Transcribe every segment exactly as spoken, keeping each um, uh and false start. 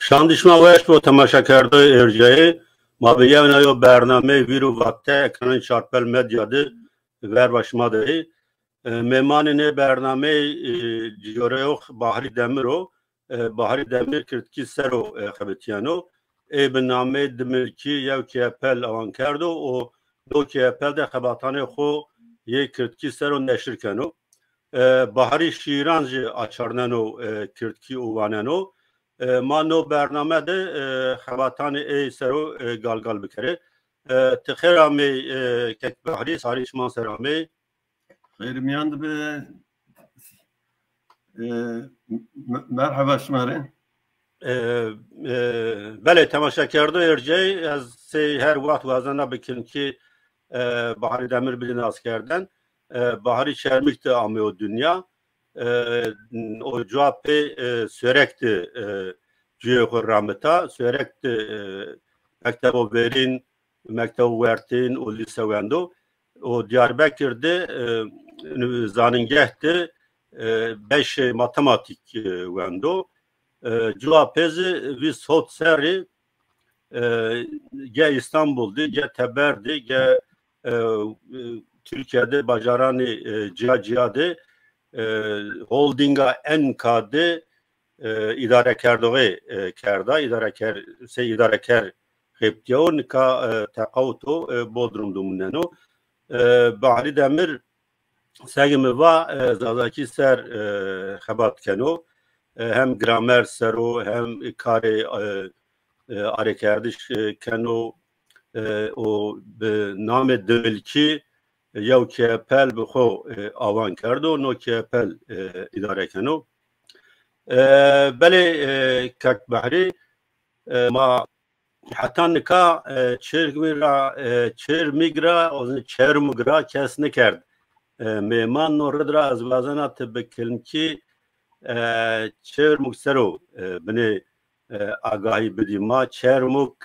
Şandî şima weş bo temaşekerdoyê êrcayê. Ma bi yewna yo bernameyê Vîr û Vakte ekranên Çarpel Medya de verba şima de yê. E, mêmanê nê bernameyî, e, cîyoreyox Bahrî Demir o. E, Bahrî Demir kirdkî ser o, e, xebitîyeno. Ê bi nameyê Dimilkî yew kêpel awan kerdo û no kêpel de xebatanê xo yê kirdkî ser o neşir keno. E, Bahrî şîîran jî açarneno, e, kirdkî û waneno. E, ma no bername de, e, xebatanê ey ser o, e, galgal bikerê. E, ti xêr amey, e, kek Bahrî, sarî şima ser amey. Xêr miyan de be. E, me-, merheba şima rê. E, e, belê, temaşekerdo êrcey, ez sey her wext wazena bikin ki, e, Baharî Demir bidî nas kerden. E, Baharî Çermik de ameyo dinya. E, o cuwa pê, e, Sêwreg de, e, cuyê xo ramita. Sêwreg de, e, mektebo verîn, mektebo wertîn û lîse wendo. Û Diyarbekir de, e, zanîngeh de, e, beşê matematîk, e, wendo. E, cuwa pê zî vîst hot serrî, e, ge Îstanbul de, ge teber de, ge, e, e, Tirkîye de, bajaranê, e, cîya cîya de, e, holdînga Enka de, e, îdarekerdoxê, e, kerda, îdareker, sey îdareker xebitîya û nika, e, teqawit o, e, Bodrum de muneno. E, Bahrî Demir, seg mi va, e, zazakî ser, e, xebat keno. E, hem gramer ser o, hem karê, e, e, arêkerdiş, e, keno, e, û bi namê Dimilkî yew kêpel bi xo, e, awan kerdo, no kêpel, e, îdare keno. E, belê, e, kak Behrî, e, ma heta nika, e, Çermig ra, e, Çermig ra, o zî Çermug ra kes nikerd, e, mêman. No rid ra ez wazena ti bi kilmkî, e, Çermug ser o, e, binê, e, agahî bidî ma. Çermug,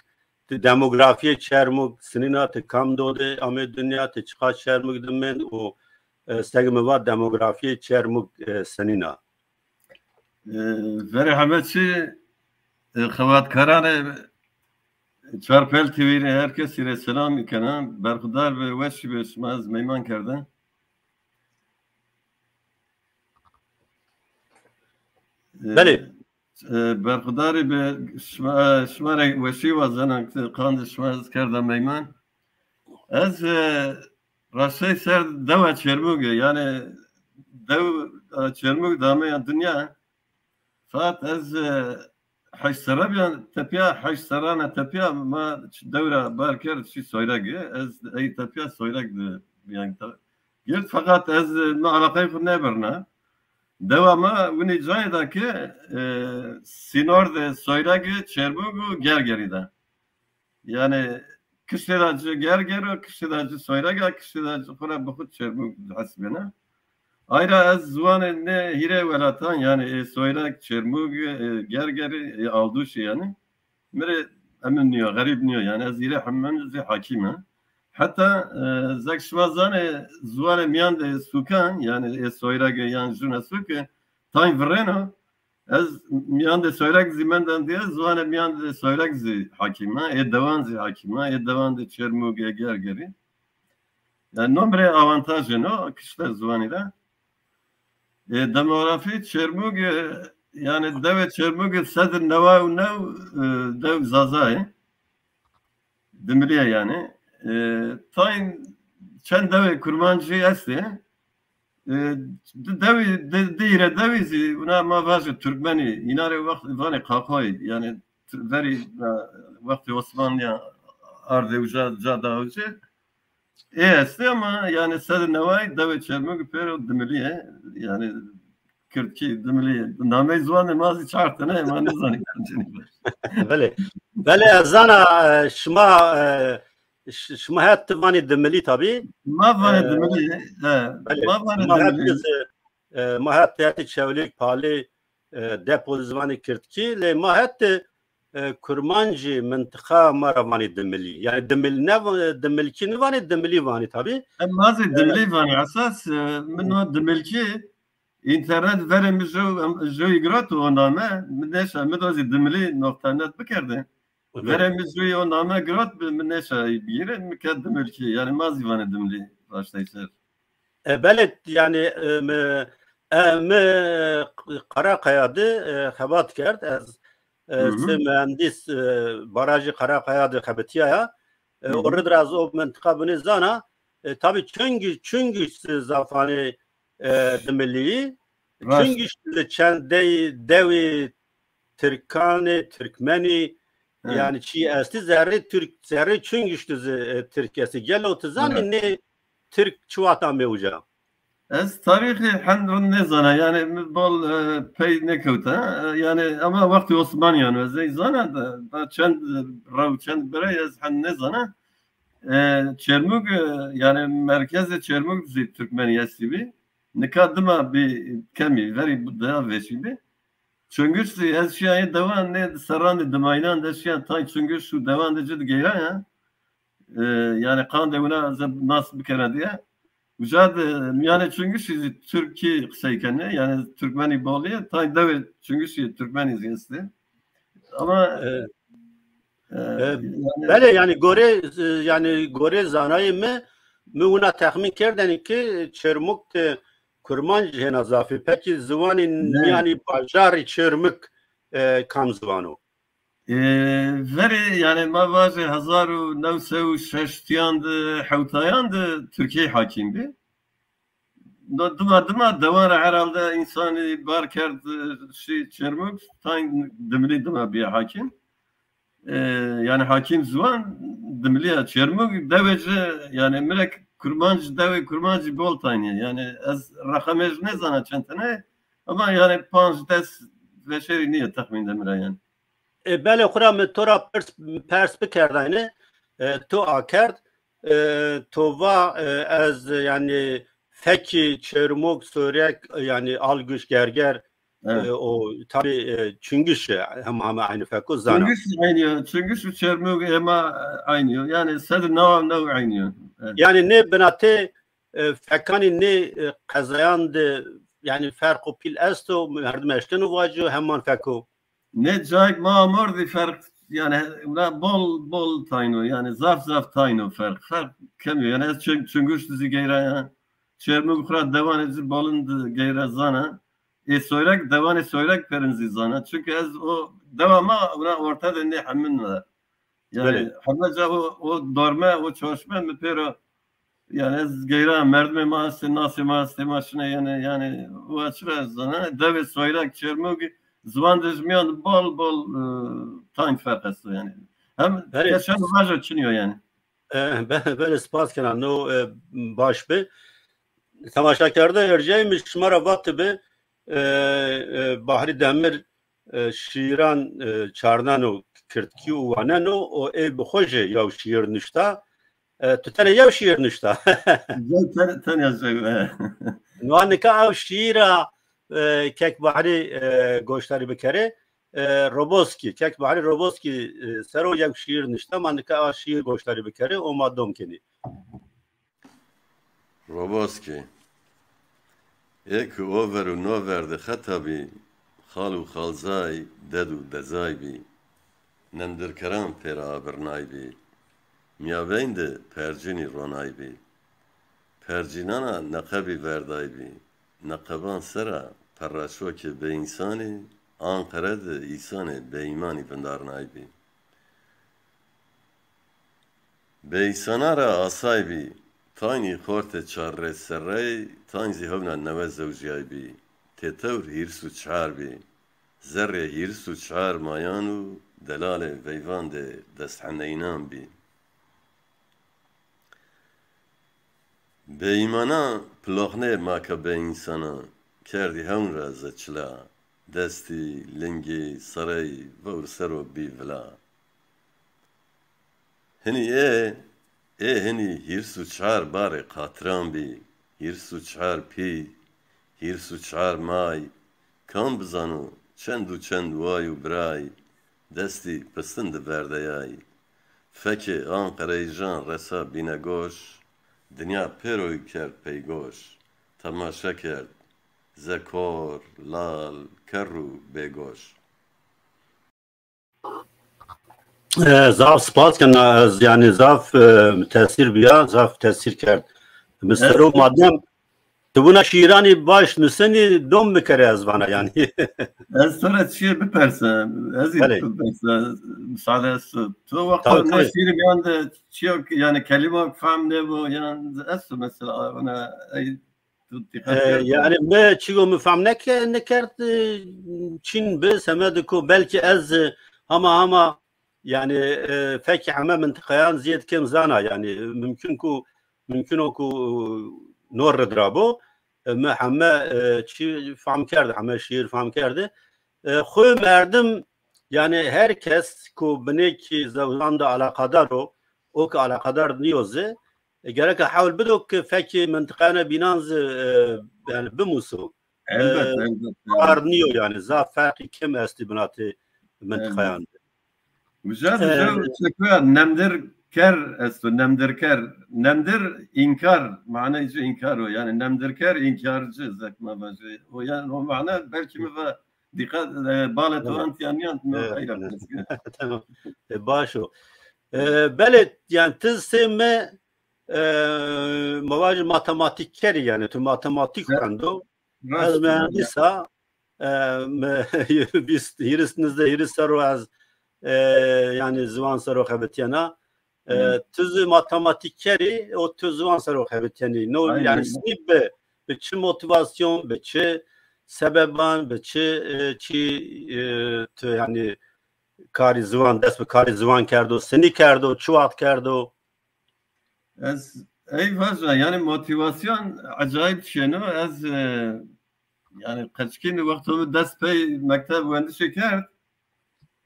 ti demografîyê Çermug sinîna, ti kam do de amê dinya, ti çiqas Çermug de mend û, e, seg mi va demografîyê Çermug, e, sinîna? E, verê heme çî, e, xebatkaranê Çarpel T V rê her kesî rê selam kena. Berxudar be, weşî be şima ez meyman kerde. E, Belê. E, berxudarî be şima, şima rê weşî wazena, qandê şima ez kerda meyman. Ez, e, raştey ser dewa Çermûge, yanî dew, e, Çermûg de ameya dinya. Feqet ez, e, heşt serre bîya, tepîya heşt serrane tepîya ma ç-, dewra bar kerd şî Soyragê. Ez ey tepîya Soyrag de, yanî, ta-, gird, feqet ez, e, mi eleqeyê xwu nêbirna. Dewa ma winî cayê de ke, e, sînor de Soyragê, Çermûg û Gergerî de. Yanî kiştê de ci Gerger o, kiştê de ci Soyrag a, kiştê de ci xwu ra bi xwu Çermûg hesibêna. Ayra ez ziwanê nê hîrê welatan, yanî ê Soyrag, Çermûg, ê Gergerî, ê Aldûşî yanî, mi rê emin nîyo, xerîb nîyo. Yanî ez hîrê hemûn zî hakîm a. Heta, e, zek şima zanê ziwanê mîyan de sûkan, yanî ê Soyragê yan jûna sûke, tayn virêno. Ez mîyan de Soyrag zî menda dîye, ziwanê mîyan de Soyrag zî hakîm a, ê dewan zî hakîm a, ê dewan de Çermûg, ê Gergerî. Yanî no mi rê awantajê no kişte ziwanî ra. E, demografî Çermûg, e, Yani dewê Çermûgî sed û neway û new, e, dew Zaza yê. Dimilî yê yani. E, tayn çend dewê Kurmancî estê. E, di dewî, di, di hîrê dewî zî wina ma vajê Turkmenî, îna rê wext vanê Qaxoyî. Yani t-, verî, e, wextê Osmanlîyan ardê uca, ca da ucê. Ê estê ama yani sed û neway dewê Çermûgî pêro Dimilî yê. Yani Kirdkî, Dimilî. Nameyê ziwanê ma zî çar tene, ma nêzanî kincînî. Belê. Belê, ez zana, e, şima, e, ş-, şima het vanê Dimilî tabî. Ma vanê E, Dimilî, he. Belê. Ma vanê Ma het Dimilî. Biz, e, ma het, het Çewlîg, Palî, e, Depo ziwanê Kirdkî, lê ma het, e, Kurmancî mintiqa ma ra vanê Dimilî. Yani Dimil-, ne va-, Dimilkî nivanê, Dimilî vanê tabî. E, ma zî E, Dimilî vanê. Esas, e, min o Dimilkî, înternet verê mi jew, em, jewî girat o name, mi nêşa, mi do zî Dimilî noqta net bikerde. Evet. Verê mi jewî o name girat bi, mi nêşa bigîre, mi ke Dimilkî. Yani ma zî vanê Dimilî, raştey ser. E, belê, yani, e, mi, e, mi Karakaya de, e, xebat kerd. Ez, e, Hı hı. se mühendis, e, barajê Karakaya de xebitîyaya. E, Hı hı. Orada az o mıntıka binê zana. E, tabii çünkü, çünkü zafanê, e, Dimilî. Raşt. Çünkü işte çend dey, dewî Tirkanê, Tirkmenî, He. yani çî estî zerrê Tirk, zerrê Çingiştî zî, e, Tirk estî. Gelo ti zanî Evet. nê Tirk çi wexta mê uca? Ez tarîxî hend rind nêzana, yani mi bol, e, pey nêkewta. E, yani ama wextê Osmanîyan ez ey zana da, da çend, e, rew, çend birey ez hend nêzana. E, Çermûg, e, yani merkezê Çermûg zî Tirkmenî estî bî. Nika dima bî kemî, verî bu-, daha vêşî bî. Çungiş zî ez şîya yê dewan nê serran de dimayînan de şîya tay Çungiş û dewan de ci de geyraya. E, yani qandê wina ez nas bikena diye. Uca de mîyanê Çungişî zî Tirkî qisey kenê, yani Tirkmenî bol ê, tay dewê Çungişî Tirkmenî zî estê. Ama, E, e, e, yani belê, yani gorê, e, yani gorê zanayê mi, mi wina texmîn kerdêne ki Çermûg de Kurmanc hêna zafî. Pekî ziwanê Ne? mîyanî bajarî Çermûg, e, kam ziwan o? E, verê, yani ma vajê hezar û new sey û şeştîyan de, hewtayan de Tirkî hakîm bî. Do-, dima dima dewan ra herhalde însanî bar kerd, e, şî Çermûg, tay Dimilî dima bîye hakîm. E, yani hakîm ziwan Dimilî ya. Çermûg dewê ci, yani mi rê Kurmanc, dewê Kurmancî bol taynî. Yani ez reqemê ci nêzana çend tene, ama yani panc des veşerî nîye texmîn de mi ra yani. E, belê, xura mi to ra pers, pers bikerdayne, e, to akerd, e, to va, e, ez, yani, fekî Çermûg, Soyrek, e, yani, Alguş, Gerger, Evet. e, o, tabi, e, Çungiş, e, hema hema aynı feko zana. Çungiş aynı yo, Çungiş û Çermûg hema aynı yo. Yani, sed û newa new aynı yo. Evet. Yani, nê binatê, e, fekanî nê, e, qezayan de, yani, ferq û pîl esto, merdim eşkeno vaco, heman feko. Nê cayêk ma amor zî ferq, yani, wina bol, bol tayno, yani, zaf, zaf tayno ferq. Ferq kemî yo. Yani, ez Çung-, Çunguş zî geyra ya. Çermûg xura dewanê zî bolin di geyra zana. Ê Soyrek, dewanê Soyrek perin zî zana. Çünkü ez o dewa ma wina orta de nê hemin de. Yani Belê. Hemece o, o dorme, o çoşme mi pêro, yani ez geyra merdimê ma estê, nasê ma estê, ma şine yani, yani o açıra zana. Dewê Soyrek, Çermûg, ziwan de ji miyan bol bol, e, tayn ferq esto yani. Hem Belê. Keşan vajo çinyo yani. E, be-, belê, spas kena, no, e, baş bi. Temaşakerde erceymiş şima ra vatibi, e, e, Bahri Demir, e, şîîran, e, çarneno kirdkî û waneno û ê bi xo jî yew şîîr nuşta. E, tu tenê yew şîîr nuşta. Zey ten-, tenya zey, e. Nuha nika ew şîîra, e, Kek Bahrî, e, goşdarî bikerê. E, Roboskî, Kek Bahrî Roboskî, e, ser o yew şîîr nuşta. Ma nika a şîîr goşdarî bikerê û ma dom kenî. Roboskî. Ê ki o ver û no ver de xeta bî, xal û xalzay, ded û dezay bî. Nendirkeran pêra abirnay bî. Mîyaveyn de percînî ronay bî. Percînana neqebî verday bî. Neqeban sera perraşokê bêînsanî, Anqere de îsanê bêîmanî vindarnaybî. Bêîsana ra asaybî, taynî xortê çarrêserrey, tayn zî hewna newe zewjîyaybî. Têtewr hîris û çar bî. Zerrê hîris û çar mayan û delalê veyvandê destheneyînan bî. Bêîmana piloxnê ma ke bêînsana, kerdî hewn ra ze çila. Destî, lingî, serey vewr ser o bî vila. Hinî ê, ê hinî hîrs û çar barê qatiran bî, hîrs û çar pî, hîrs û çar may, kam bizano çend û çend way û biray, destî pistin di verdeyay. Fekê Anqereyîjan resa Bînegoş, dinya pêroyî kerd peygoş. Temaşe kerd, ze kor, lal, kerr û bêgoş. E, zaf spas kena ez, yanî zaf, e, tesîr bîya, zaf tesîr kerd. Mi ser o madem tu wina şîîranî baş nusenî, dom bikerê ez vana yanî. Ez to ra çîyê biperse, ez zî biperse, misade esto. To wexto nê şîîrî mîyan de çîyo ki, yanî kelîma fehm nêbo, yan esto mesela, ona ey, tu dîqet kerd? E, yanî mi çîyo mi fehm neke-, nekerd, e, çin bi, semedê ku belkî ez, e, hema hema, yanî, e, fekî heme mintiqayan zîyed kêm zana, yanî, e, mumkin ku, mumkin o ku, e, no rid ra bo, e, mi heme, e, çî fehm kerd, heme şîîr fehm kerd. E, xwu merdim, yanî her kes ku binêkî zewzan de alaqadar o, o ki alaqadar nîyo zî, e, gereka hewl bido ki fekî mintiqayene bînan zî, e, yanî bimuso. Elbet, e, elbet, elbet. Kar nîyo yanî, zaf ferqî kêm estî binatê mintiqayan de. Uca de, e, jew çekuya nemdirker esto, nemdirker. Nemdir înkar, manayê ci înkar o. Yanî nemdirker, înkarcı, zek ma vajê. O yanî o mana belkî mi va dîqet, e, balê to ant ya nîyant, mi eyra pers kerd. Tamam. E, baş o. E, belê, yanî ti sê mi, e, ma vajê matematîkkerî, yanî tu matematîk xwendo. Ez muhendîs a, e, mi vîst, hîris, nizdeh hîris serr o ez, e, yanî ziwan ser o xebitîyena. E, tu zî matematîkkerî, o tu ziwan ser o xebitîyenî. No, yanî senî bi, bi çi motîvasyon, bi çi sebeban, bi çi, e, çî, e, tu yanî karî ziwan, dest bi karî ziwan kerdo, senî kerdo, çi wext kerdo? Ez ey vaja, yanî motîvasyon ecayîb çîyeno. Ez, e, yanî qeçkî mi wexto mi dest pey mekteb wendişê kerd,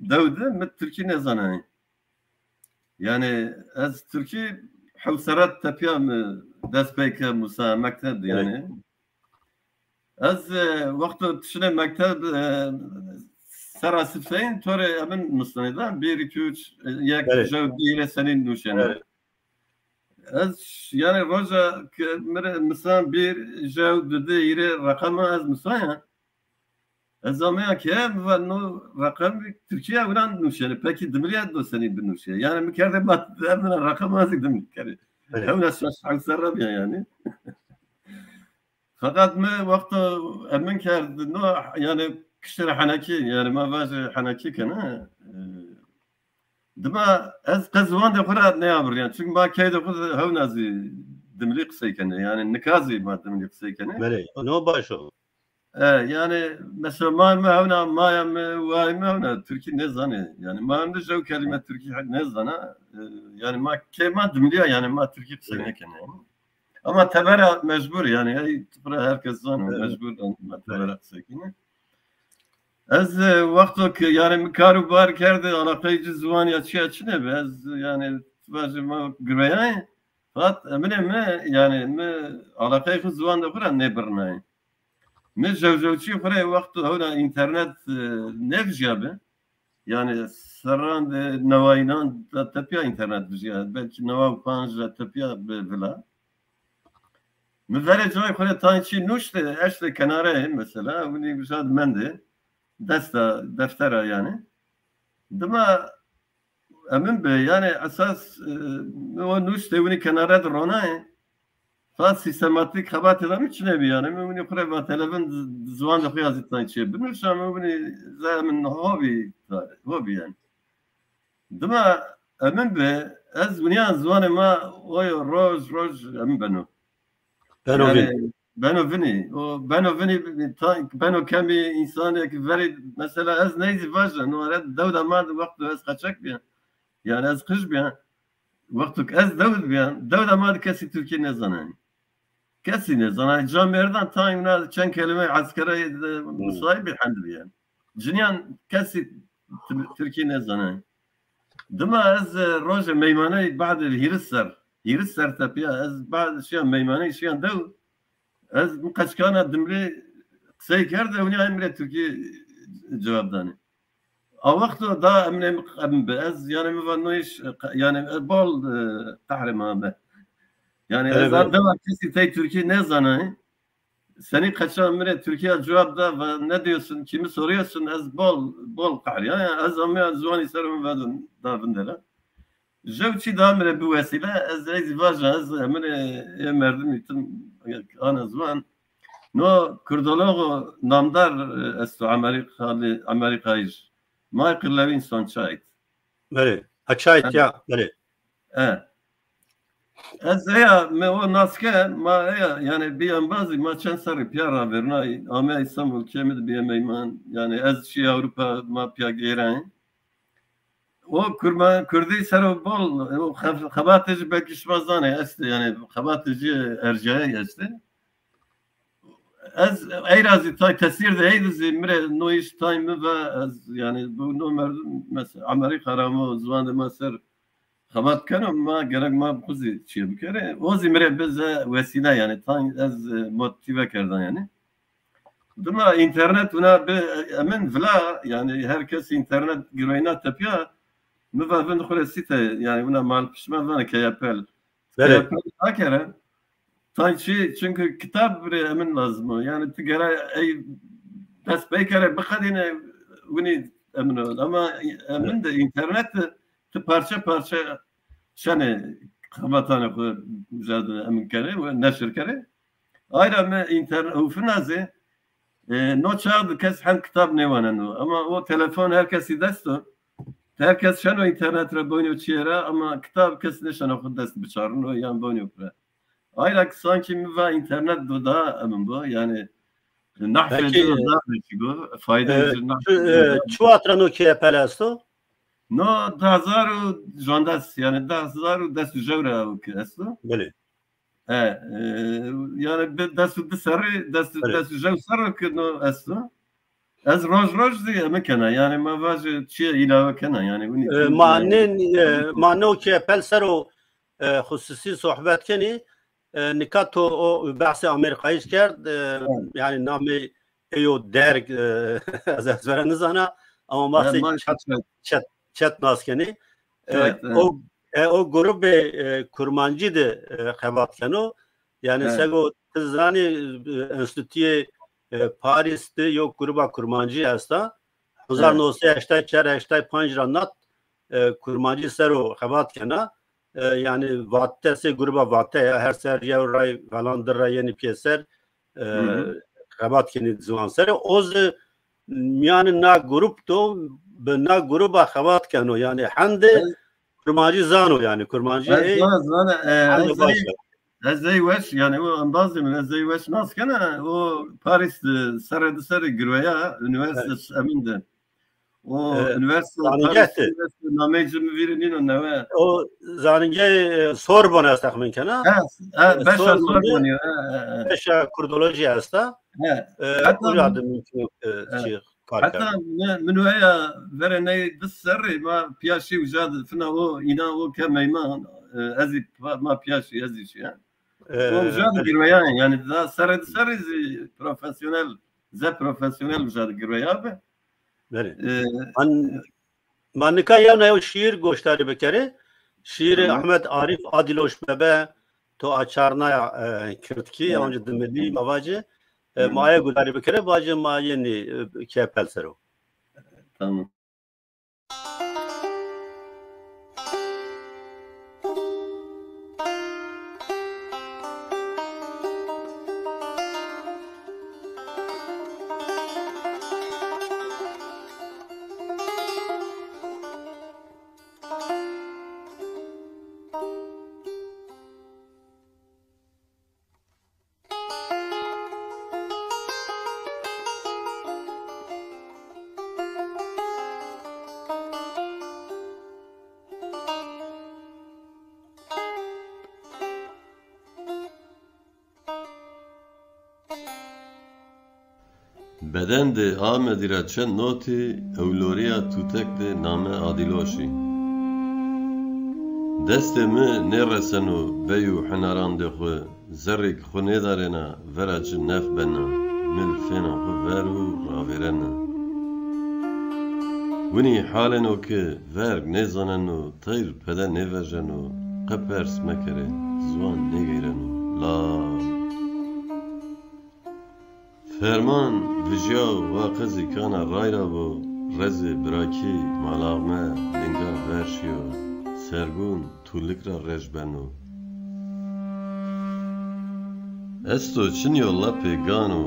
dew de mi tirkî nêzanayî. Yanî ez tirkî hewt serre tepîya mi dest pey ke musa mekteb de yanî. Ez, e, wexto tu şinê mekteb, e, sera sifteyin to rê emin musnenê da, bir, iki, üç, e, yek, jew, di, hîrê senî nuşenê. Ez, yanî roja ke mi rê misan bir, jew, didi, hîrê reqema ez musaya. Ez ameya ke mi va no reqem Tirkîya wina nuşenê. Pekî dimilîya do senî binuşe? Yanî mi kerdê ma, ez reqema zî dimilî kerê. Hewna şaş hewt serre bîya yanî. Feqet mi wexto emin kerd, no, yanî kiştî ra henekî, yanî ma vajê henekî kena. E, dima ez qe ziwandê xwu ra nêabirîyan. Çunke ma keydê xwu de hewna zî dimilî qisey kenê. Yanî nika zî ma dimilî qisey kenê. Belê, no baş o. E, yanî mesela ma, mi hewna, maya mi, wayê mi hewna tirkî nêzanê. Yanî ma hewna jew kelîme tirkî nêzana. E, yanî ma kê ma dimilîya, yanî ma tirkî qisey nêkenê yanî. Ama tebera mecbur yanî, ey, tu pira her kes zano, mecbur ma tebera qisey kenê. Ez, e, wexto ke yanî mi kar û bar kerdê, alaqeyê ci ziwan ya çi ya çinê bi. Ez yanî vajê ma gireyayê. Fakat eminê mi yanî mi alaqeyê xwu ziwan de xwu ra nêbirnayê. Mi jewjewçî xwu rê wexto hewna înternet, e, nêvijîyabi. Yanî serran de newayînan de tepîya înternet vijîya. Belkî newa û panc ra tepîya bi vila. Mi verê cayê xwu rê tayn çî nuştê, eştê kenare mesela, winî vijat mendê. Desta, deftera yanî. Dima emin bi, yanî esas, e, mi o nuştê winî kenare de ronayê. ta sîstematîk xebatê de mi çinê bî yanî. Mi winî xwu rê va telefon z-, ziwan de xwu ya zî tay çê binuşa, mi winî ze min hobî, hobî yanî. Dima emin bi, ez winîya ziwanê ma oyo roj roj emin beno. Beno vîn. Yanî beno vinî. O beno vinî, ta-, beno kemî însanê ki verî, mesela ez ney zî vaja, no ere dewda ma de wexto ez qeçek bîya. Yanî ez qij bîya. Wexto ki ez dewd bîya, dewda ma de kesî Tirkî nêzanayî. Kesî nêzanayî. Camêrdan tayê wina çend kelîmeyê eskereyê de misayîbî hend bîya. Cinîyan kesî Tir-, Tirkî nêzanayî. Dima ez, e, rojê meymaneyî badê hîris ser, hîris ser tepîya, ez badê şîya meymaneyî şîya dew, ez mi qeçkana dimrî qisey kerde, winî emrê Tirkî cewab danê. A wexto da emrê mi, em bi, ez, yanî, mi va no îş, e, qe-, yanî, e, bol, e, qehrê ma bi. Yanî, evet, ez a, evet, dewa kesî tey Tirkî nêzanayî. Senî qeça mi rê Tirkîya cewab da ve ne diyorsun, kimi soruyorsun, ez bol, bol qehrîya. Ya ez ameya ziwanî ser mi vedun da vindera. Jew çî da mi rê bi wesîle, ez ey zî vaja, ez emirê ê merdimî tim ana ziwan. No kurdologo namdar, e, esto Amerîka, Amerîkayij. May Qirlewîn Sonçayt. Belê. Ha, Çayt, ha, ya, belê. E. Ez heya, mi o nas ke, ma heya, yanî bi embazî ma çend serrî pîya ravêrna, ameya Îstanbul, kê mi de bîye meyman, yanî ez şî Ewropa, ma pîya gêrayî. O kurma-, kurdî ser o bol, o xeb-, xebatê ci belkî şima zanê estê, yanî xebatê ci ercayey estê. Ez ey ra zî tay tesîr de ey de zî mi rê no îş tay mi ve ez, yanî bu no merdim mesela Amerîka ra amo ziwan de ma ser xebat keno, ma gerek ma bi xwu zî çîye bikerê. O zî mi rê bi ze wesîle yanî tay ez, e, motîve kerdan yanî. Dima înternet wina bi emin vila, yanî her kes înternet girweyna tepîya, mi va vind xwu rê sîte, yanî wina malpişme vanê keyepel. Belê. Keyepel akere. Tay çî, çünkü kitab rê emin lazim o. Yanî ti gere ey dest pey kere biqedîne winî emin o. Ama emin de înternet de ti parçe parçe şenê xebatanê xwu uca de emin kerê û neşir kerê. Ayra mi înternet û fina zî, e, no çax de kes hend kitab nêwaneno. Ama o telefon her kesî dest o. Her kes şeno înternet ra boyno çiyê ra, ama kitab kes nêşeno xwu dest biçarino yan boyno pira. Ayra ki sankî mi va înternet do daha emin bo. Yanî nehfê ci do daha vekî bo. Faydeyê ci, nehfê ci do daha. Çi wext ra no keyepel esto? No di hezar û jondes, yanî di hezar û des û jew ra esto. Belê. E, e, yanî bi des û di serrî, des, des û jew serro ki no esto. Ez roj roj zî eme kena. Yanî ma vajê çîye îlawe kena. Yanî winî. E, ma nê, e, ma no keyepel ser o, e, xusûsî sohbet kenî. E, nika to o behsê Amerîkayij kerd. E, yanî namê eyo derg, e, ez ezbere nizana. Ama ma sey çet, çet, çet nas kenî. E, o, e, o grubê, e, kurmancî de, e, xebat keno. Yanî sego ti zanî, e, enstîtuyê, e, Parîs de yo gruba kurmancî esta. Hezar no sey heştay çar heştay panc ra nat, e, kurmancî ser o xebat kena. E, yanî Vate, sey gruba Vate ya, her ser yew ray falan di ray yenî pêser, e, xebat kenî ziwan ser. O zî mîyanê na grup do, bi na gruba xebat keno. Yanî hende kurmancî zano yanî. Kurmancî ey zana, zana, e, hende ez ey, ez ey weş, yanî o embazê min, ez ey weş nas kena, o Parîs de serre di serrî girweya, unîversîte emin de. O unîversîte Parîs, unîversîte nameyê ci mi vîrî nîno newe. O zanîngehê, e, Sorbonne ez texmîn kena. He, he, beşa Sorbonne, he, he, he. Beşa kurdolojî esta. He. E, heta uca de mumkun, e, çi kar kerd. Heta mi, min weya verê ney di serrî ma pîya şî uca de fina o, înan o ke meyman, e, ez zî pa-, ma pîya şî, ez zî şîya. E, o uca de girweya, yanî da serrê di serrî zî profesyonel, ze profesyonel uca de girweya bi. Belê. E, an Ma nika yewna yew şîîr goşdarî bikerê. Şîîrê Ehmed Arîf Adîloş Bebe, To Açarnaya, e, Kirdkî, ya onca Dimilî ma vacê. E, ma aye goşdarî bikerê, vacê ma yenî, e, kepel ser o. Tamam. Beden de Amedî ra çend notî ewlorîya tûtek de name Adîloşî. Destê mi nêreseno vey û hinarandê xwu, zerrêk xwu nêdarêna vera ci nef bena, mi fêna xwu ver û ravêrena. Winî halêno ke verg nêzaneno, teyr pede nêvejeno, qe pers mekerê, ziwan nêgeyreno. La. Ferman vijyaw, wa qe zî kana ray ra bo, rezê birakî, malaxme, lingan ver şiyo, sergûn tûlik ra rej beno. Esto çinyo lapê gano,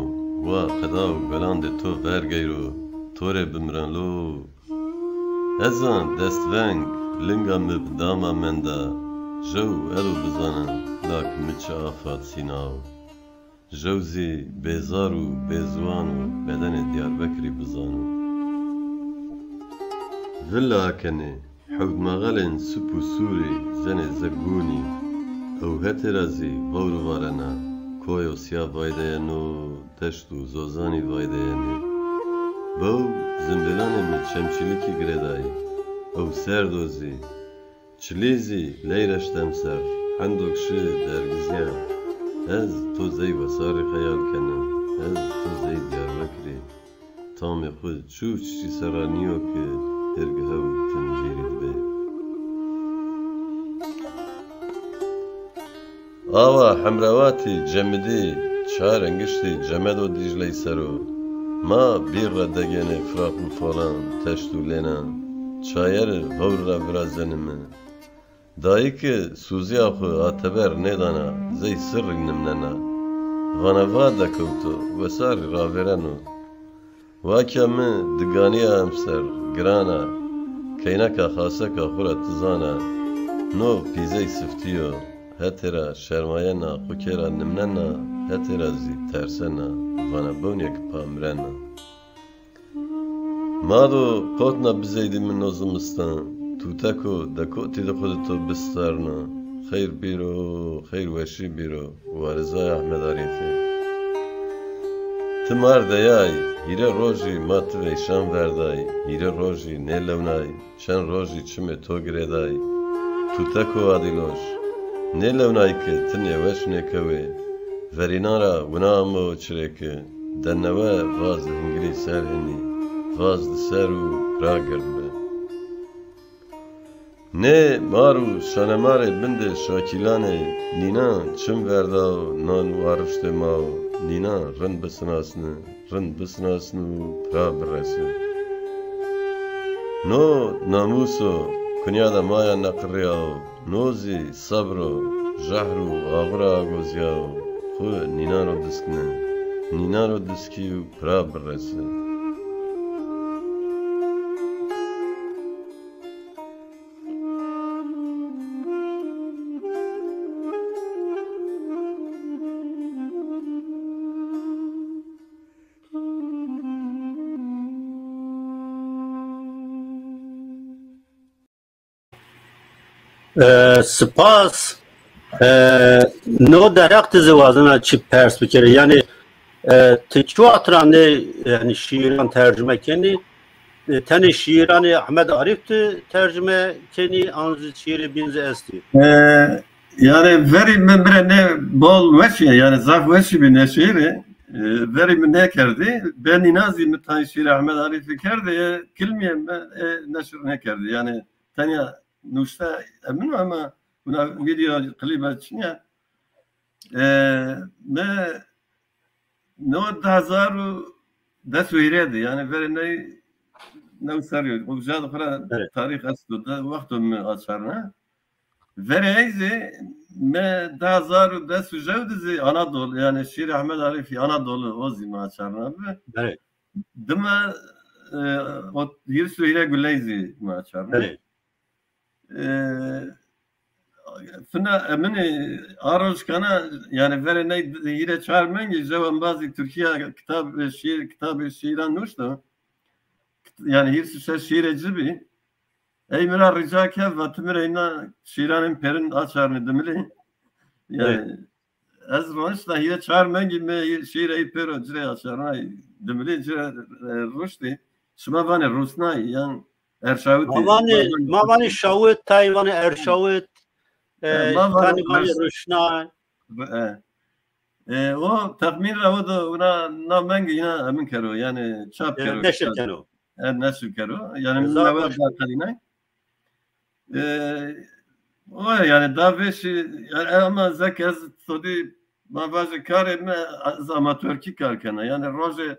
wa qeda û belandê to vergeyro, to rê bimreno. Ezan destveng, linga mi bi dama menda, jew edo bizana, lak mi çi afat sînaw. Jew zî bêzar û bêziwan û bedenê Diyarbekirî bizano. Villa akenê, hewt mexelên sip û sûrî zenê ze gûnî. Ew hetê ra zî vewr varena, koyo sîya vaydeyeno, deşt û zozanî vaydeyenê. Bew zimbêlanê mi çemçîlikî girêdayî. Ew serd o zî. Çilî zî leyreşt emser, hendo ke şi dergizîya. Ez to zey wesarî xeyal kena, ez to zey Diyarbekirî. Tamê xwu çû çiçî serra nîyo ke hêrg hew tim vîrî dibê. Awa Hemrawatî, Cemidî, çar engiştî cemedo Dîcley ser o. Ma bîr ra degênê firaq û falan, teşt û lênan. Çayeri vewr ra virazenime. Dayîke sûzîya xwu a teber nêdana, zey sirrî nimnena. Vana va dekewto, wesarî ravêreno. Wakya mi diganîya emser, giran a, keyneka xaseka xwu ra ti zana, no pîzey siftî yo, hetê ra şermayena, xwu kê ra nimnena, hetê ra zî tersena, vana bewnîye ke pa mirena. Ma do qotna bizeydî mi no zimistan, tûteko dekotî de xwu de to bistarna, xeyr bîro, xeyr weşî bîro. Warizay Ahmed Arîfî. Ti mar deyay, hîrê rojî ma ti veyşan verday, hîrê rojî nêlewnay, çend rojî çimê to girêday. Tûteko Adîloş, nêlewnay ke ti nêweş nêkewê. Verînan ra wina amo çirê ke, de newe vaz di hingirî ser hinî, vaz di ser û pira gird bi. Nê mar û şanemarê bindê şakîlanê nînan çim verdao nan û ariştê ma o. Nînan rind bisinasni, rind bisinasni û pira biresi. No namûs o, kunya de ma ya neqirîyao, no zî sebr o, jehr û axura agozîyao, xwu nînan ro diskni, nînan ro diskî û pira biresi. E, spas. E, no derheq ti zî wazena çi pers bikerî. Yanî, e, ti çi wext ra nê, yanî, şîîran tercume kenî? E, tenê şîîranê Ehmed Arîf ti tercume kenî, an zî şîîrê bîn zî estî? E, yanî verî mi, mi rê nê bol weşîye, yanî zaf weşî bî nê şîîrî. E, verî mi nêkerdî. Benîna zî mi tayê şîîrê Ehmed Arîfî kerdî, e, kilmîye mi, e, neşir nêkerdî. Yanî tenya nuşte emin o ama buna video, klîbe çin ya. E, mi no di hezar û des û hîrê de, yanî verê ney new serrî yo. Uca de xwu ra tarîx esto, de wexto mi açarna. Verê ey zî mi di hezar û des û jew de zî Anadolu, yanî şîîrê Ehmed Arîfî Anadolu o zî mi açarna bi. Dime, e, o hîris û hîrê guley zî mi açarna. E, fina eminî a roj kana, yanî verê ney hîrê çar mengî jew embazî Tirkîya kitab, e, şîîr, kitabê şîîran nuşto. Kit-, yanî hîris û şeş şîîrê ci bî. Ey mi ra rica kerd, va ti mi rê îna şîîranên pêrin açarnî dimilî. Yanî, Ez ronişta hîrê çar mengî mi şîîrê ey pêro ci rê aşarnay. Dimilî ci rê, e, ruştî. Şima vanê rusnay yan erşawitî. Ma vanê, ma vanê şawit, tay vanê erşawit. E, e, ma vanê, tanî vanê ruşnay. E. E, o texmîn ra o da wina na mengî yina emin kero. Yanî çap kero. Neşir keno. E, neşir kero. Yanî min newe da qedînay. E, o yanî da vêşî, yanî, ama zek ez todî ma vajê karê mi, ez amatorkî kar kena. Yanî rojê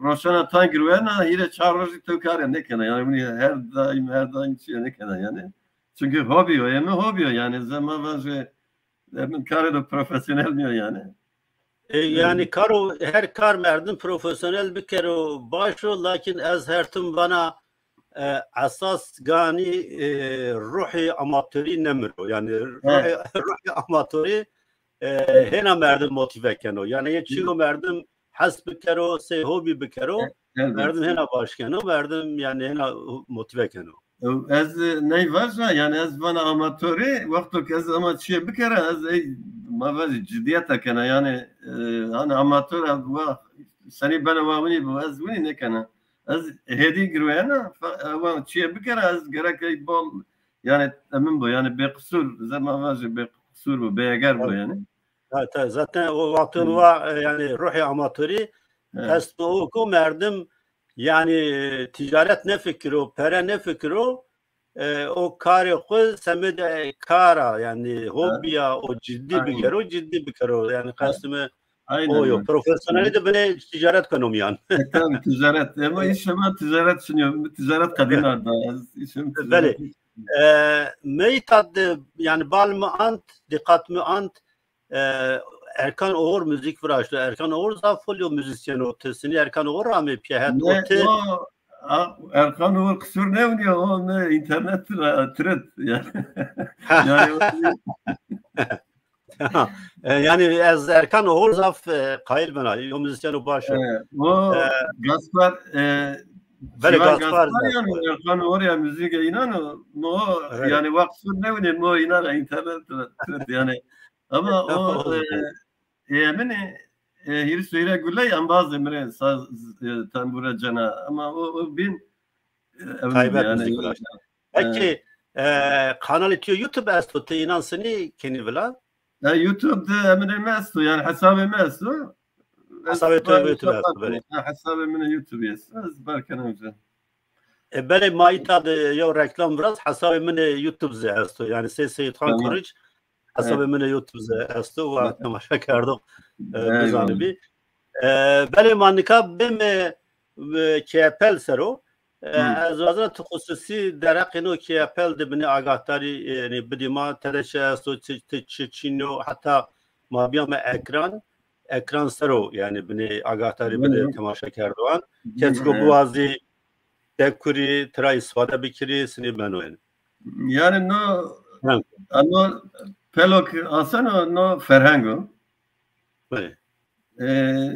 roşena tan girwena, hîrê çar rojî tew karê nêkena. Yanî winî her daîm, her daîm çîyê nêkena yanî. Çunkî hobî yo, ê mi hobî yo yanî. Zema vajê, e, min karê do profesyonel nîyo yanî. E, yanî karo, her kar merdim profesyonel bikero baş o, lakin ez her tim vana, e, esas ganî, e, ruhê amatorî nemiro. Yanî ruhê, ruhê amatorî, e, hêna merdim motive keno. Yanî yê çîyo merdim hes bikero, sey hobî bikero, merdim hêna baş keno, merdim yanî hêna motive keno. Ez ney vaja, yanî ez vana amatorî, wexto ke ez ama çîyê bikera, ez ey ma vajî cidîyeta kena. Yanî, e, hani amator wa senî beno wa winî bo, ez winî nêkena. Ez hêdî girweyena, fa-, e, wa çîyê bikera, ez gerek ey bol, yanî emin bo, yanî bêqisûr, zema vajî bêqisûr bo, bêeger bo yanî. Ha, ta-, zaten o wexton wa, e, yanî ruhê amatorî est o ku merdim yanî, e, ticaret nefikiro, pere nefikiro, e, o karê xwu semedê kara, yanî hobîya o cidî bikero, cidî bikero. Yanî qestê mi o yo. Profesyonelî de binê ticaret keno mîyan. E, tabii ticaret. Ama îşê ma ticaret çinî yo. Mi ticaret qedîna da. Ez îşê mi ticaret. Belê. E, meyta de, yanî bal mi ant, dîqat mi ant, e, Erkan Oğur muzîk viraşto. Erkan Oğur zaf hol yo muzîsyen o. Ti sinî Erkan Oğur amê pîya het o ti? A, Erkan Oğur qisûr nêwinîyo, o mi înternet ra tirit yanî. Yanî, e, yanî ez Erkan Oğur zaf, e, qayîl bena. Yo muzîsyen o baş o. E, o Gaspar, e, belê, Gaspar, Gaspar yanî Erkan Oğur ya muzîke înan o, mi o yanî wa qisûr nêwinî, mi o înan ra înternet ra tirit yanî. Ama o, e, ê eminî, e, hîris û hîrê guley embazê mi rê saz, e, tembure cena. Ama o, o bîn, e, taybet yanî, muzîk viraşt. Peki, e, kanalê to YouTube esto, ti înan sinî kenî vila? E, YouTube de eminê mi esto, yanî hesabê mi esto. Hesabê to YouTube esto, belê. Ha, hesabê min YouTube esto. Ez bar kena uca. E, belê ma îta de yew reklam viraz, hesabê min ê YouTube zî esto. Yanî sey Seyîd Xan Kiric, hesabê min ê YouTube zî esto, wa temaşa kerdo, e, bizanibî. E, belê ma nika bême, e, keyepel ser o. E, ez wazena tu xusûsî dereqê no keyepel de binê agahdarî, e, yanî bidî ma, tede çi esto, çi, ti çi çîn o, heta ma bîyame ekran, ekran ser o, yanî binê agahdarî bidê temaşa kerdowan. Kes ku biwazî dekurî, tira îstîfade bikirî, sinî beno yanî. Yanî no, no pelo ke aseno, no ferheng o. Belê. E,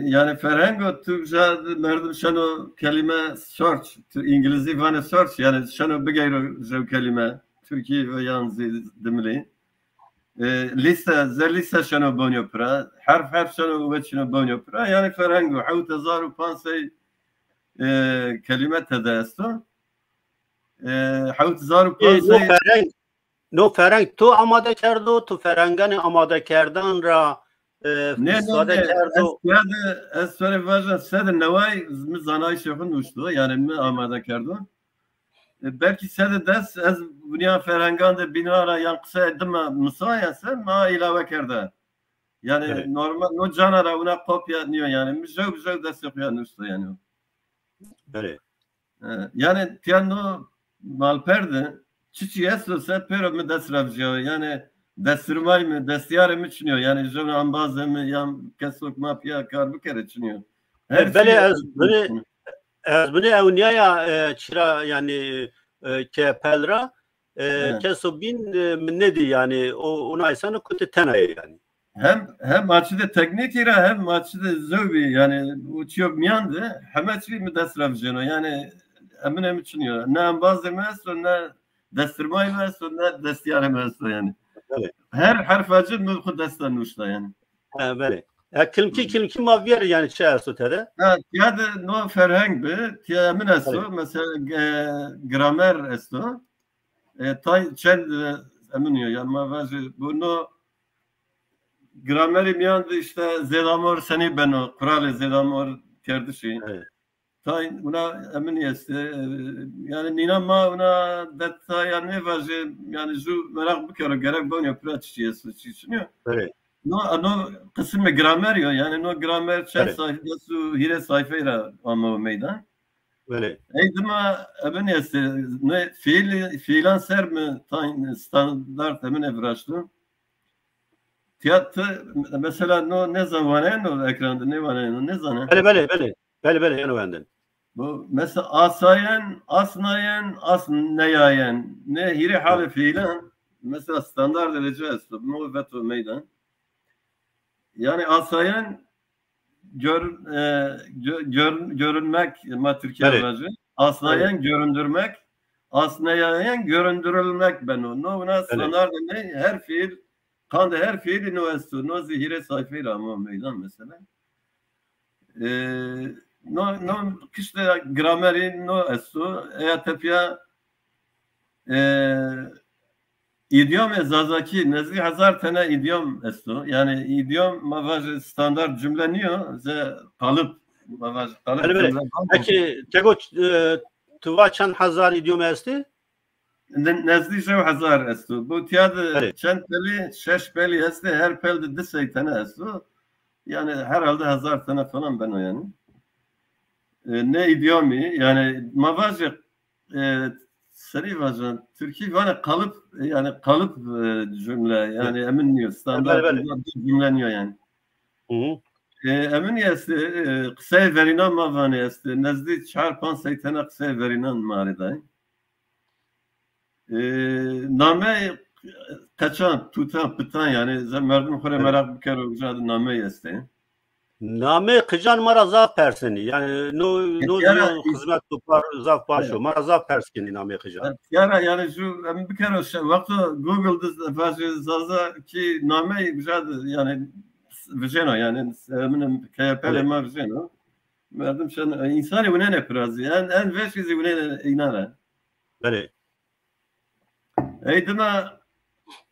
yanî ferheng o, tu ja merdim şeno kelîme search, tu îngilîzî vanê search, yanî şeno bigeyro jew kelîme, tirkî ve yan zî dimilî. E, lîste, ze lîste şeno bonyo pira, herf herf şeno weçîno bonyo pira, yanî ferheng o, hewt hezar û panc sey, e, kelîme tede esto. E, hewt hezar û panc sey. E, no ferheng, no ferheng to amade kerdo, to ferhenganê amadekerdan ra, e, îstîfade kerdo? Nê, nê, nê. Ez, ez to rê vaja sede neway mi zanayîşê xwu nuşto, yanî mi amade kerdo. E, belkî sede des ez winîya ferhengan de bîna ra yan qiseyê dima misaya se ma îlawe kerda. Yanî normal, no cana ra wina kopya nîyo yanî. Mi jew bi jew destê xwu ya nuşto yanî. Belê. E, yanî tîya no malper de çiçî esto se pêro mi dest ra vijyayo. Yanî destirmay mi, destîyarê mi çinîyo. Yanî jewna embazê mi yan keso ke ma pîya kar bikerê çinîyo. Her belê, ez binê, ez binê ewnîyaya, e, çira yanî, e, keyepel ra, e, keso bîn, e, mi nêdî yanî, o, ona îsano kutê tena yê yanî. Hem, hem açî de teknîkî ra hem açî de zewbî, yanî o çîyo mîyan de heme çî mi dest ra vijyeno. Yanî emin emin çinîyo. Ne embazê mi esto, ne destirmayê mi esto, ne destîyarê mi esto yanî. Belê. Her herfa ci mi xwu dest de nuşta yanî. Ha, belê. Ya kilmkî kilmkî ma vîyerê yanî çi esto tede? Ha, tiya de no ferheng bi, tiya emin esto. Belê. Mesela e, gramer esto. E, tay çend e, emin yo yanî ma vajî bu no gramerî mîyan de îşte zêdamor senî beno, quralê zêdamor kerdişî. Evet. Tay wina emin estê. E, yanî nîna ma wina detayan nêvajê, yanî ju meraq bikero, gerek bonyo pira çiçî esto, çiçî nîyo. Evet. No, no qisimê gramer yo, yanî no gramer çend Evet. sayfa esto, hîrê sayfey ra amewo meydan. Belê. Ey dima emin estê, ne fiil, fiilan ser mi tan standart emin viraşto. Tiya ti, mesela no nêzan waneno ekran de, nêwaneno, nêzana. Belê, belê, belê. Belê, belê, yeno wendin. Bu mesela asayen, asnayen, asneyayen. Ne hîrê halê fiilan. Mesela standart derece esto. No veto meydan. Yanî asayen gör, e, gö- gör- görünmek, ma Türkiye Belê. vajî. Asnayen göründürmek, asneyayen göründürülmek beno. No wina Belê. standart ne her fiil, qandê her fiilî no esto. No zî hîrê sayfey ra ama meydan mesela. E, no, no kişte gramerî no esto. Eya tepya e, îdyomê Zazakî, nezdî hezar tene îdyom esto. Yanî îdyom ma vajê standart cumle nîyo, ze qalip, ma vajê qalip Belê, belê. cumle. Peki, Tego, e, tu va çend hezar îdyom estê? Ne- Nezdî jew hezar esto. Bu tiya de Belê. çend pelî, şeş pelî estê, her pel de di sey tene esto. Yanî herhalde hezar tene falan beno yanî. E, ne îdyomî, yanî ma vajê e, serî vajan, Tirkî vanê kalıp, e, yanî kalıp e, cümle, yanî emin nîyo, standart Belê, belê. bir cümle nîyo yanî. Hı hı. E, emin estê, e, qiseyê verînan ma vanê estê, nezdî çar panc sey tene qiseyê verînan ma rê dayê. E, namey qeçan, tutan, pitan yanî, ze merdim xwu rê Evet. meraq bikero, uca de namey estê. Nameyê qican ma ra zaf persenî. Yanî no, no Tiyara zî yo xizmet do par zaf baş o. Ma ra zaf pers kenî nameyê qican. Tiyara yanî ju em bikero şe-, wexto Google de vajê Zazakî nameyî uca de yanî vijêno yanî, e, min keyepelê Evet. ma vijêno. Merdim şen, e, însanî winenê pira zî. En, en veşî zî winenê înan ra. Belê. Ey dima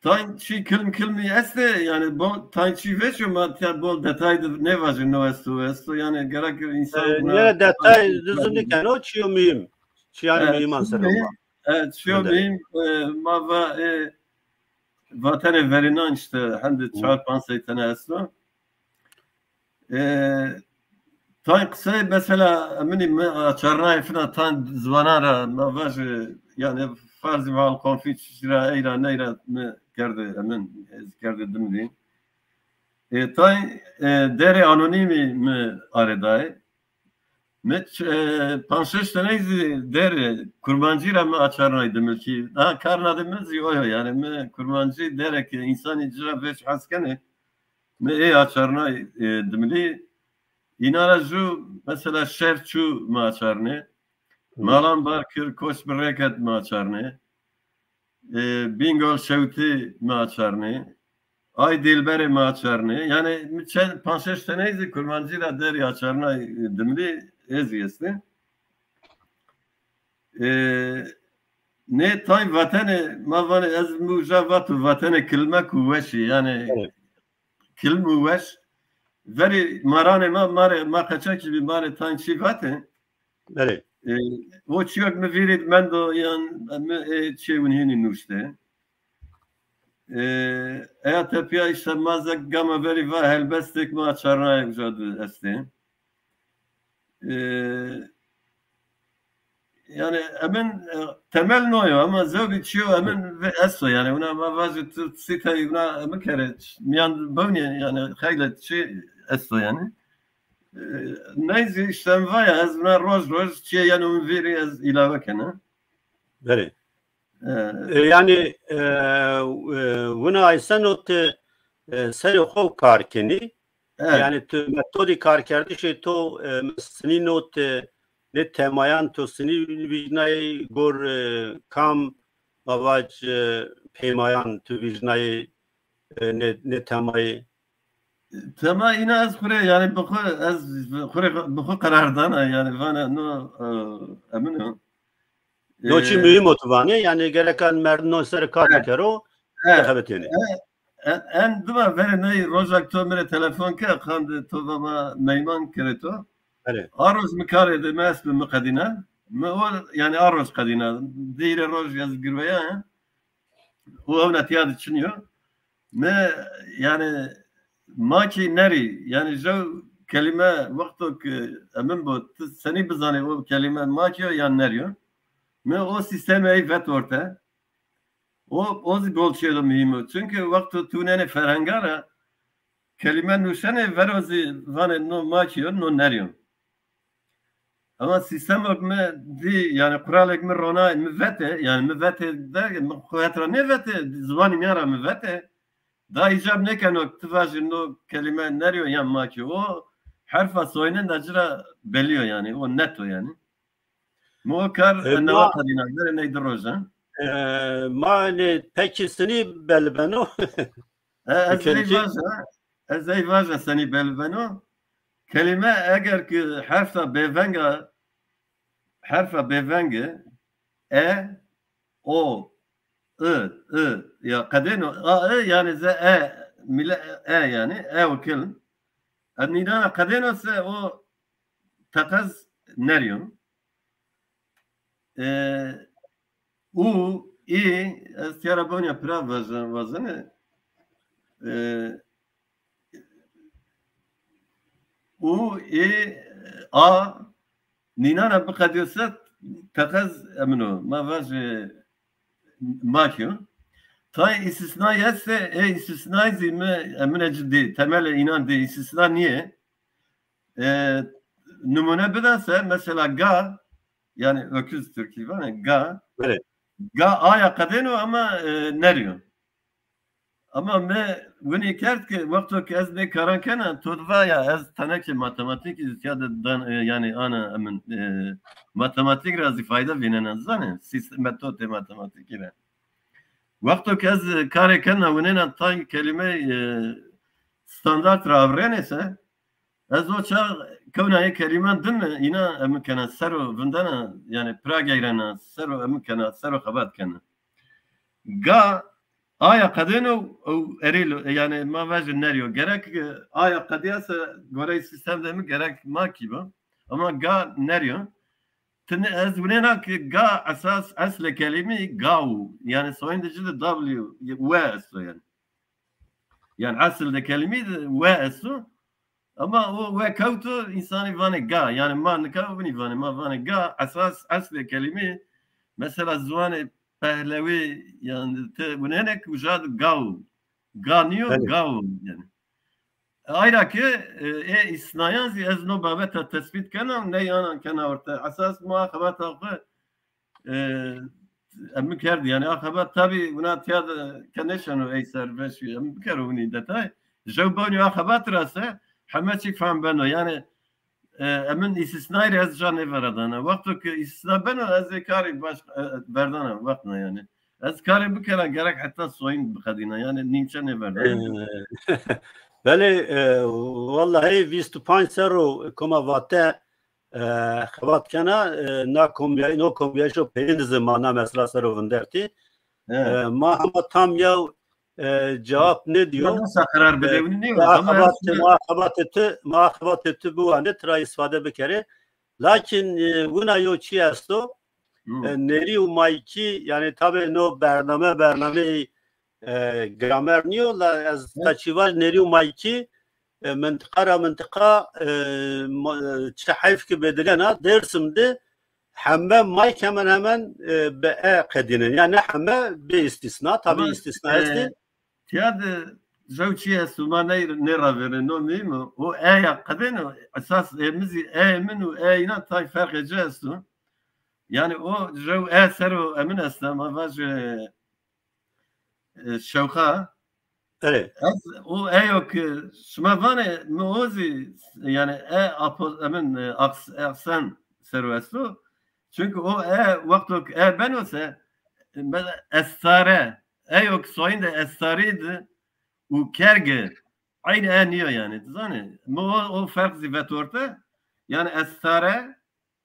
tayn çî kilm kilmî estê, yanî bol tayn çî veşo ma tiya bol detay de nêvajin no esto, esto, yanî gerek însan E, buna nê detay dizim nikeno, çîyo muhîm. Çîyanê E, muhîman ser o ma. E, çîyo Öyle. muhîm, e, ma va, e, vatenê verînan îşte hende Hı. çar panc sey tene esto. E, tay qisey mesela eminî mi açarnayê fina tan ziwanan ra ma vajê, yanî farzî ma Konfûçyus ra, ey ra, ney ra mi kerdê emin, ez kerdê dimilî. E, tay, e, derê anonîmî mi arêdayê. Mi ç-, e, panc şeş teney zî derê kurmancî ra mi açarnayê dimilkî. Daha karna de mi zî o yo, yanî mi kurmancî derê ke însanî ci ra vêş hes kenê. Mi ê açarnay, e, dimilî. Îna ra ju mesela şer çû mi açarnê. Hı. Malan bar kir, koç bi rê ket mi açarnê. E, Bîngol şewtî mi açarnê. Ay dîlberê mi açarnê. Yanî mi çend panc şeş teney zî kurmancî ra derî açarnay, e, dimilî ez zî estê. E, nê tay vatenê, ma vanê ez mi uca vato vatenê kilmek û weşî, yanî Evet. kilm û weş. Verî maranê ma, ma rê, ma qeçekî bî ma rê tayn çî vatê. Belê. E, o çîyok mi vîrî mendo yan mi ê çê winhênî nuştê. E, eya tepîya îşte ma ze gama verî va helbestêk ma açarnayê uca de estê. E, yanî emin, e, temel no yo ama zewbî çîyo emin ve esto yanî. Wina ma vajî tu sîtayî wina emin kerê ç-, mîyan bewnî yanî xeylê çî esto yanî. E, neyzî îşte mi va ya ez wina roj roj çîyê yeno mi vîrî ez îlawe kena. Belê. E, E, yanî, e, e, wina eyseno ti, e, serê xo kar kenî. Evet. Yanî ti metodî karkerdişê to, e, sinîno ti nê temayan to sinî vîjnayî gor, e, kam, Ma vac, e, peymayan tu vîjnayê, e, nê, nê temayê? Tema îna ez xwu rê, yanî bi xwu, ez xwu rê, bi xwu qerar dana, yanî vana no, e, emin o. No çî, e, muhîm o tu vanê, yanî gereka merdim no ser kar, e, bikero, e, xebetênê. E, en, en dima verê ney rojak to mi rê telefon ke, qandê to va ma meyman kerê to. Belê. A roj mi karê de, mi est bi mi qedîna. Mi o, yanî a roj qedîna. Dîrê roj ez girweya. O ewna tiya de çinî yo. Mi, yanî, ma kî nerî, yanî jew kelîme wexto ki emin bo, ti senî bizanê o kelîme ma kî yo yan nerî yo? Mi o sîstemê ey vet orte. O, o zî bol çîyê do muhîm o. Çunke wexto tu winenê ferhenga ra kelîme nuşenê, vero zî vanê no ma kî yo, no nerî yo. Ama sîstemok mi dî, yanî quralek mi ronay, mi vetê, yanî mi vetê de, mi xo het ra nêvetê, ziwanî mîyan ra mi vetê. Da îcab nêkeno ti vajî no kelîme nerî yo yan ma kî yo. O herfa soyînen de ci ra belî yo yanî, o net o yanî. Mi o kar, e, newa qedîna, verê ney di rojan. E, ma nê pekî sinî belî beno. E, ez ey vaja, ez ey vaja senî belî beno. Kelîme eger ki herfa bêveng a, herfa bêveng e, e, o, i, i, ya qedêno, a, i, yanî ze e, mile, e, yanî, e o kelîm. E, nînana qedêno se o teqez nerî yo. E, u, î, ez tîya ra bonya pira vaze-, vazene. E, u, î, a, nînana biqedîyo se teqez emin o. Ma vajê ma kî yo. Tay îstisnayî estê, ê îstisnayî zî mi emin e ci dî, temelê înan dî, îstisna nîyê. E, nimûne bida se, mesela ga, yanî öküz tirkî vanê ga. Belê. Ga aya qedêno ama, e, nerî yo. Ama mi winî kerd ki wexto ki ez nê karan kena, to di va ya ez tenekê matematîkî zî tîya de dan, e, yanî ana emin, e, matematîk ra zî fayde vînena, zanê, sîstem, metotê matematîkî ra. Wexto ki ez karê kena winêna tay kelîmey, e, standart ra avrênê se, ez o çax kewna yê kelîman din mi, îna emin kena, ser o vindena, yanî pira geyrena, ser o emin kena, ser o xebat kena. Ga aya qedêno ew erêlo, yanî ma vajê nerî yo. Gerek, e, aya qedîya se goreyê sîstem de mi gerek ma kî bo. Ama ga nerî yo. Ti nê, ez winêna ki ga esas, eslê kelîmî ga û. Yanî soyîn de ci de W, W esto yanî. Yanî esil de kelîmî de W esto. Ama o we kewto, însanî vanê ga. Yanî ma nika winî vanê, ma vanê ga. Esas, eslê kelîmî, mesela ziwanê pehlewî, yanî ti winênek uja de ga û. Ga nîyo, belê, ga û yanî. Ayra ki, e, ê îsnayan zî ez no babeta tespît kena, ney anan kena orte. Esas ma xebata xo, e, emin kerd, yanî a xebat tabî wina tîya de ke nêşeno ey ser veşî, emin bikero winî detay. Jew bewnî a xebat ra se heme çî fehm beno. Yanî, e, emin îstisnayî rê ez ca nêveradana. Wexto ke îstisna beno, ez ê karê baş, e, verdana wextna yanî. Ez karê bikera gerek heta soyîn biqedîna. Yanî nîmçe nêverdana. E, belê, e, wellahî vîst û panc serr o koma Vate, e, xebat kena, e, na kombîyayî, no kombîyayîşo peyêne zî ma na mesela ser o vindertî. E, ma hema tam yew, e, cewab nêdîyo. Ma nasıl karar bidê, winî nîyo. Ma xebatê, ma xebatê tu, ma xebatê tu biwanê, tira îstifade bikerê. Lakin, e, wina yo çî esto, e, nerî û maykî, yanî tabî no bername, bernameyê, e, gramer nîyo, la ez ta çî vaj nerî û maykî, e, mintiqa ra mintiqa, e, ma-, e, çi heyf ki bêdilena, Dêrsim de heme mayk hemen hemen, e, bi e qedînen. Yanî heme bê îstîsna, tabî îstîsna estê. Tîya de jew çî esto, ma ney, nêravêrê, no muhîm o. O e ya qedêno, esas ê mi zî, e min û e înan tay ferqê ci esto. Yanî o jew e ser o emin esta, ma vajê, e, şewxa. Erê. Ez o e yo ki şima vanê, mi o zî, yanî e apo-, emin, e, aks-, aksen ser o esto. Çunke o e, wexto ke e beno se, Mesela estare. Eyo ki soyinde estarî di û kergi. Eyn e nîyo yanî. Ti zanî? Mi o, o ferq zî vet orte. Yanî estare,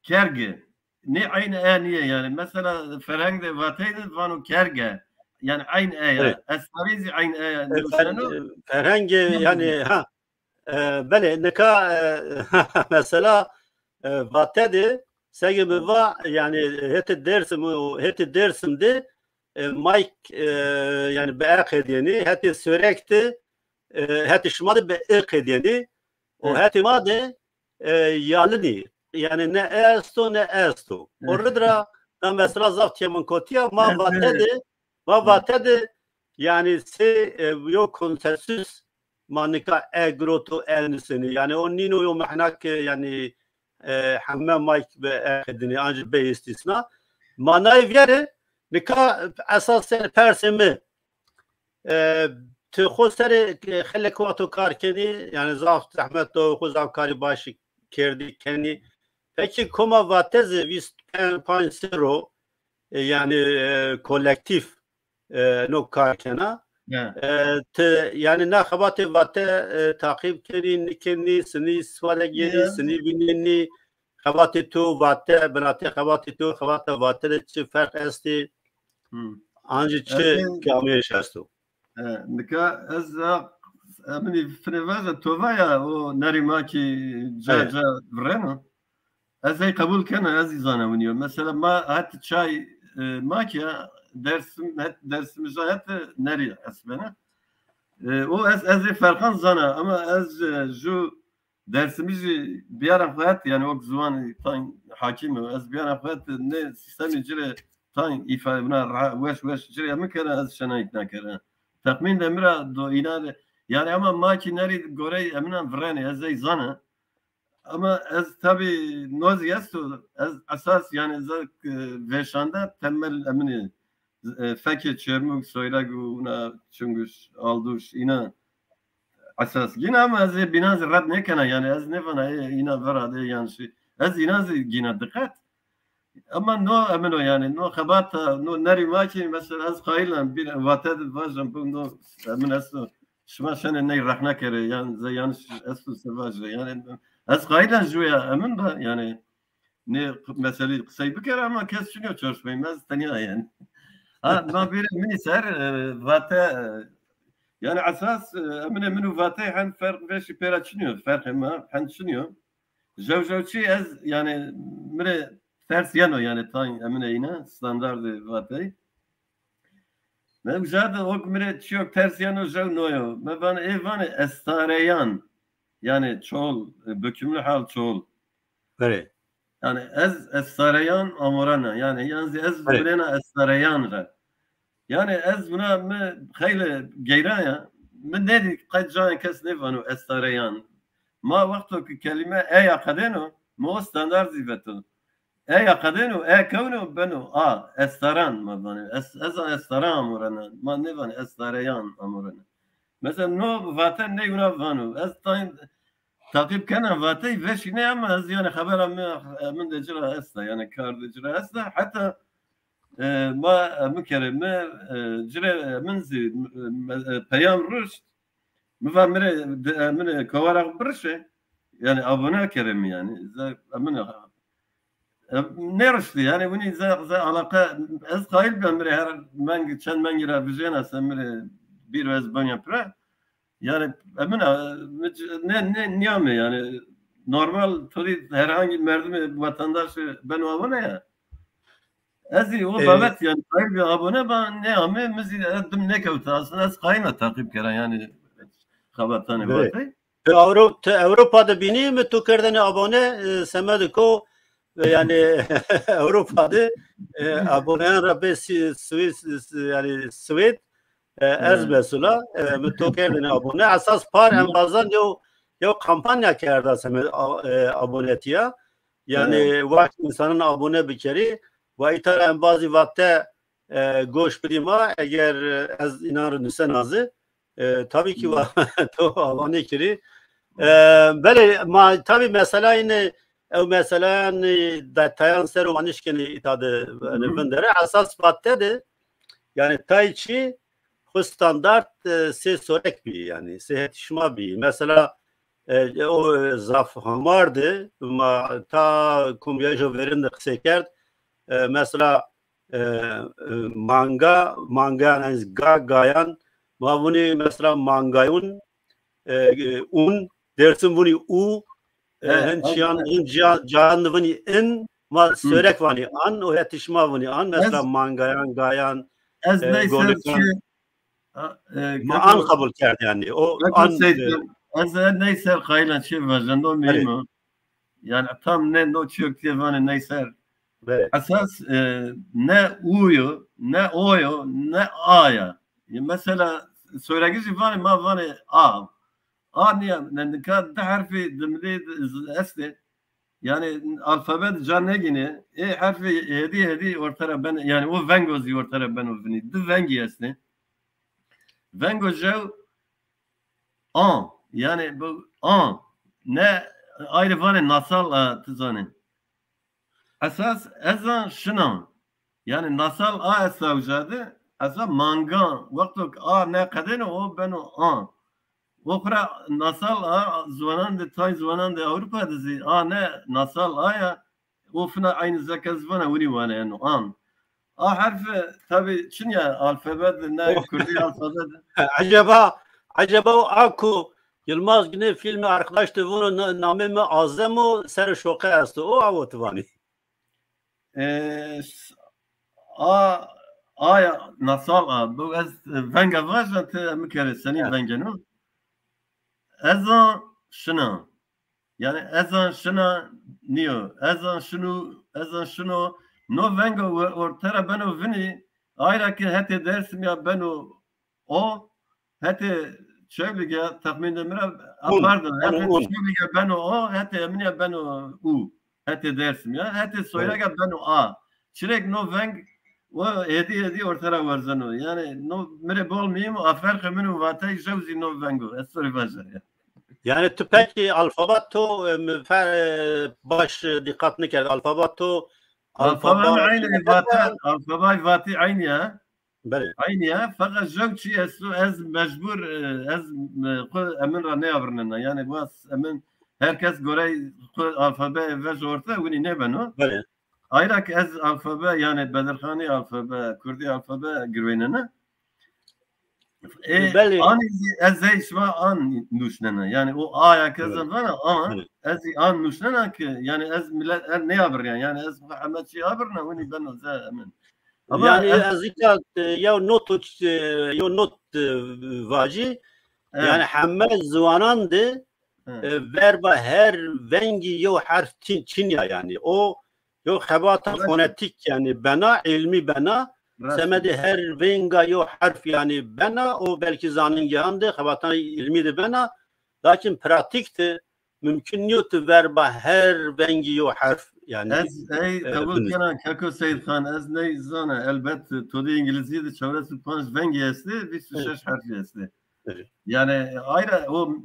kergi. Nê eyn e nîye yanî. Mesela ferheng de vatey de vano kerge. Yanî eyn e ya. Evet. Estarî zî eyn e ya. E, nîyo fer-, şeno. E, ferheng, e, yanî, ha. E, belê, nika, e, mesela, e, vate de, sege mi va, yanî, hetê Dêrsim û hetê Dêrsim de, e, mayk, e, yanî, bi e qedênî, hetê Sêwreg de, e, hetê şima de bi i qedênî, û Evet. hetê ma de, e, yalinî. Yanî, ne e esto, ne esto. O Evet. rid ra, na mesela zaf tîya min kotîya, ma Evet, vate evet. de, ma Evet. vate de, yanî, sey, e, yo konsensus ma nika e giroto, e nusenî. Yanî o nîno yo mehna ke, yanî, e, heme mayk bi e qedinî, ancî bê îstîsna. Manayê vîyerê nika esas, yanî, persê mi, e, ti xo serê, e, xelek wexto kar kenî, yanî zaf zehmet do, xo zaf karî başî kerdî, kenî. Pekî koma vate zî vîst panc serr o, e, yanî, e, kolektîf e, no kar kena. Ya. E, ti, yanî na xebatê vate, e, taqîb kenî, nikenî, sinî îstîfade genî, Ya. sinî vînenî, xebatê to vate, binatê xebatê to, xebata vate de çi ferq estê? Hmm. Ancî çi Ez ê- kamêş esto? E, nika ez a, eminî finê vaja tova ya, o nerî ma kî ca Evet. ca vireno. Ez ey qebul kena, ez zî zana winî yo. Mesela ma het çay, e, ma kî ya Dersim, het Dersimija het nerî esbena. E, o ez, ez ê ferqan zana, ama ez, e, ju Dersimijî biyara xo het, yanî o ziwan tan hakîm o. Ez biyara xo het ne sîstemî ci rê tan îfade, buna ra-, weş weş ci rê mi kera, ez şena îkna kera. Texmîn de mi ra do îna de, yanî ama ma kî nerî gorey eminan virenê, ez ey zana. Ama ez tabî no zî esto, ez esas yanî ez, e, vêşanda temel eminî, e, fekê Çêrmûg, Soyreg û wina Çinguş, Alduş, îna esas gîna ama ez ê bînan zî red nêkena yanî ez nêvana ê îna vera de yan şey. Ez îna zî gîna diqet. Ama no emin o yanî, no xebata, no nerî ma kî mesela ez qayîl a bir vate de vajim, bu no emin esto. Şima şenê ney rexne kerê, yan ze yanlış esto se vajê. Yanî ez qayîl a juya emin da yanî ne meselî qisey bikere ama kes çinyo çorşmeyim, ez tenya yanî. Ha, ma bir mî ser, e, vate, e, yanî esas, e, eminê min û vate hen ferq veşî pêra çinyo, ferqê ma hen çinyo. Jew jew çî ez, yanî, mi rê ters yeno, yanî, tayîn emine îne, standardê vateyî. Me uca de ok mi rê çîyok ters yeno, jew no yo. Me vanê, ê vanê estareyan, yanî çoğul, e, bükümlü hal çoğul. Belê. Yanî ez estareyan amorena, yanî, yan zî ez Belê. Birêna estareyan ra. Yanî ez buna mi xeylê geyraya. Mi nêdî qey cayê kes nêvano estareyan. Ma wexto ki kelîme e ya qedêno, mi o standard zî veto. E ya qedêno, e kewno, beno a, estaran ma vanê. Ez, ez a estaran amorena. Ma nêvanê estareyan amorena. Mesela no vate ney wina vano. Ez tayîn taqîb kena vateyî veşî ney ama ez yanî xebera mi, e, min de ci ra esta, yanî kar de ci ra esta. Heta, e, ma, e, mi kerê mi, e, ci rê, e, min zî, e, me-, e, peyam ruşt. Mi va mi rê de, e, min, e, kowara xo birişê. Yanî abone kerê mi yanî. Ze, e, min, e, e, nêriştî yanî winî ze, ze alaqa ez qayîl ben mi rê her meng, çend mengî ra vijêna se mi rê bîro ez benya pira. Yanî emin a, mi c-, ne, ne, niyame yanî. Normal to dî herhangi merdimê vatandaşî beno abone ya. Ez zî o E, babet yanî qayîl bi abone ba nêame, mi zî ez dim nêkewta. Aslında ez qayîl a taqîb kera yanî xebatanê Belê. Vateyî. Ti Ewro-, ti Ewropa de bînî mi tu kerdene abone, e, semedê ko, e, yanî Ewropa de, e, aboneyan ra bê Swi-, Swi-, yanî Swêd, e, ez Hı. mesela, e, mi to kerdene abone. Esas par Hı. embazan yew, yew kampanya kerda semed a-, e, abonetîya. Yanî Hı. Wext însanan abone bikerî. Wa îta ra embazî vate, e, goş bidî ma, eger, e, ez înan ri nusena zî, e, tabî kî Hı. wa to abone kirî. E, belê ma tabî mesela yine ew meseleyan, e, detayan ser o ma nişkenî îta de, yanî, Hı hı. vindere. Esas vate de, Yanî tay çî xwu standart, e, sê sorek bî, yanî sê hetişma bî. Mesela, e, o, e, zaf hamar di, ma ta kombiyajo verin de qisey kerd. E, mesela, e, e, manga, mangayan, ez ga, gayan, ma vunî mesela mangayun, e, e, un, Dersim vunî u, e, E, hin ez, çiyan, hin ciya-, cayan vunî in, ma Hı. sorek vanî an, o hetişma vunî an, mesela ez, mangayan, gayan, ez e, neyse golikan. Çi, a, e, Ma an Keko, qebul kerd yanî. O Keko an, Seyt, e, ez, ez neyse qayîl a çi vajeno, belê, mühim o. Yani tam ne no çiyo ki vanê neyse. Belê. Esas, e, ne u yo, ne o yo, ne a ya. E, mesela soregijî vanê, ma vanê a. A nîya, ne, nika di herfî dimilî estê. Yani alfabe de ca negînê. Ê herfî hêdî hêdî orte ra ben, yani o vengo zî orte ra beno vinî. Di vengî estê. Vengo jew a. Yani bu a. Ne ayrı vanê nasal a, ti zanê. Esas ezan şina. Yani nasal a esta uca de, esa mangan. Wexto ke a ne qedêno, o beno a. O xura nasal a, ziwanan de, tay ziwanan de Avrupa de zî a ne nasal a ya, o fina aynı zeke zivana winî waneno an. A herfi tabi çin ya alfabe de, ne Oh. Kurdî alfabe de. Eceba, eceba o a ku Yılmaz Güney filmi Arkadaş de vuno na-, namê mi Azem o, ser şoqe esto. O awo ti vanî. E, s-, a, a ya nasal a. Bu ez, e, venga vaja ti mi kerê senî vengeno. Ezan şina. Yani ezan şina niyo. Ezan şinu, ezan şino. No vengo we-, orte ra beno vinî. Ayra ki hetê Dersim ya beno o, hetê Çewlîg ya, texmînê mi ra, a, pardon, hetê Çewlîg ya beno o, hetê Eminî ya beno u. Hetê Dersim ya, hetê Soyrag ya beno a. Çirêk no veng o hêdî hêdî orte ra werzeno. Yani no mi rê bol muhîm o, a ferqê min û Vatay jew zî no veng o. Ez to rê vaja ya. Yani tu pekî alfaba to, e, mi fe-, e, baş, e, dîqat nêkerd. Alfaba to, alfaba mi aynî, Vatay, alfabay Vatî aynî ya. Belê. Aynî ya, feqet jew çî esto, ez mecbur, e, ez, e, xwu emin ra nêabirnena. Yani was emin, her kes gorey xwu alfabe vej orte, winî nêbeno. Belê. Ayra ki ez alfabe, yani Bedirxanî alfabe, Kurdî alfabe girweynena. E, belê. Anî zî ez zey şima an nuşnena. Yani o a ya ke ez vana an, belê, ez zî an nuşnena ki, yani ez millet, ez nêabiryan. Yani ez heme çî abirna, winî beno ze emin. Ama yani ez, ez îta, e, yew not, e, yew not, e, vacî. Evet. Yani heme ziwanan de, evet, e, verba her vengî yew herf çin, çin ya yani. O yew xebata, rast, fonetîk yani bena, ilmî bena. Rast. Semedê her venga yew herf yani bena, o belkî zanîngehan de xebatan ilmî de bena. Lakin pratîk de mumkin nîyo tu verba her vengî yew herf, yanî, ez ey, e, qebul kena, Keko Seyîd Xan, ez ney zana, elbet to de îngilîzî de çewres û panc vengî estê, vîst û şeş herfî estê. Evet. Yanî ayra o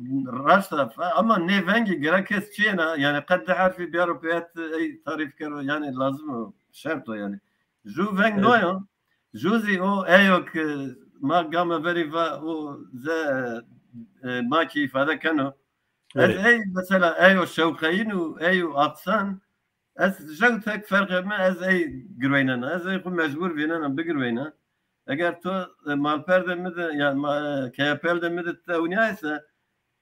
raşt a, ama nê vengî gerek kes çiyêna, yanî qet di herfî biyaro pê het ey tarîf kero, yanî lazim o, şert o yanî. Ju veng, evet, no yo, ju zî o ey o ki ma game verî va o ze, e, ma kî îfade keno. Ez, evet, ey mesela ey o şewqeyîn û ey o aqsan, ez jew tek ferqê mi, ez ey girweynena. Ez ey xwu mecbur vînena bigirweyna. Eger to, e, malperdê mi de, ya ma-, e, keyeperdê mi de ti ewnîyayse,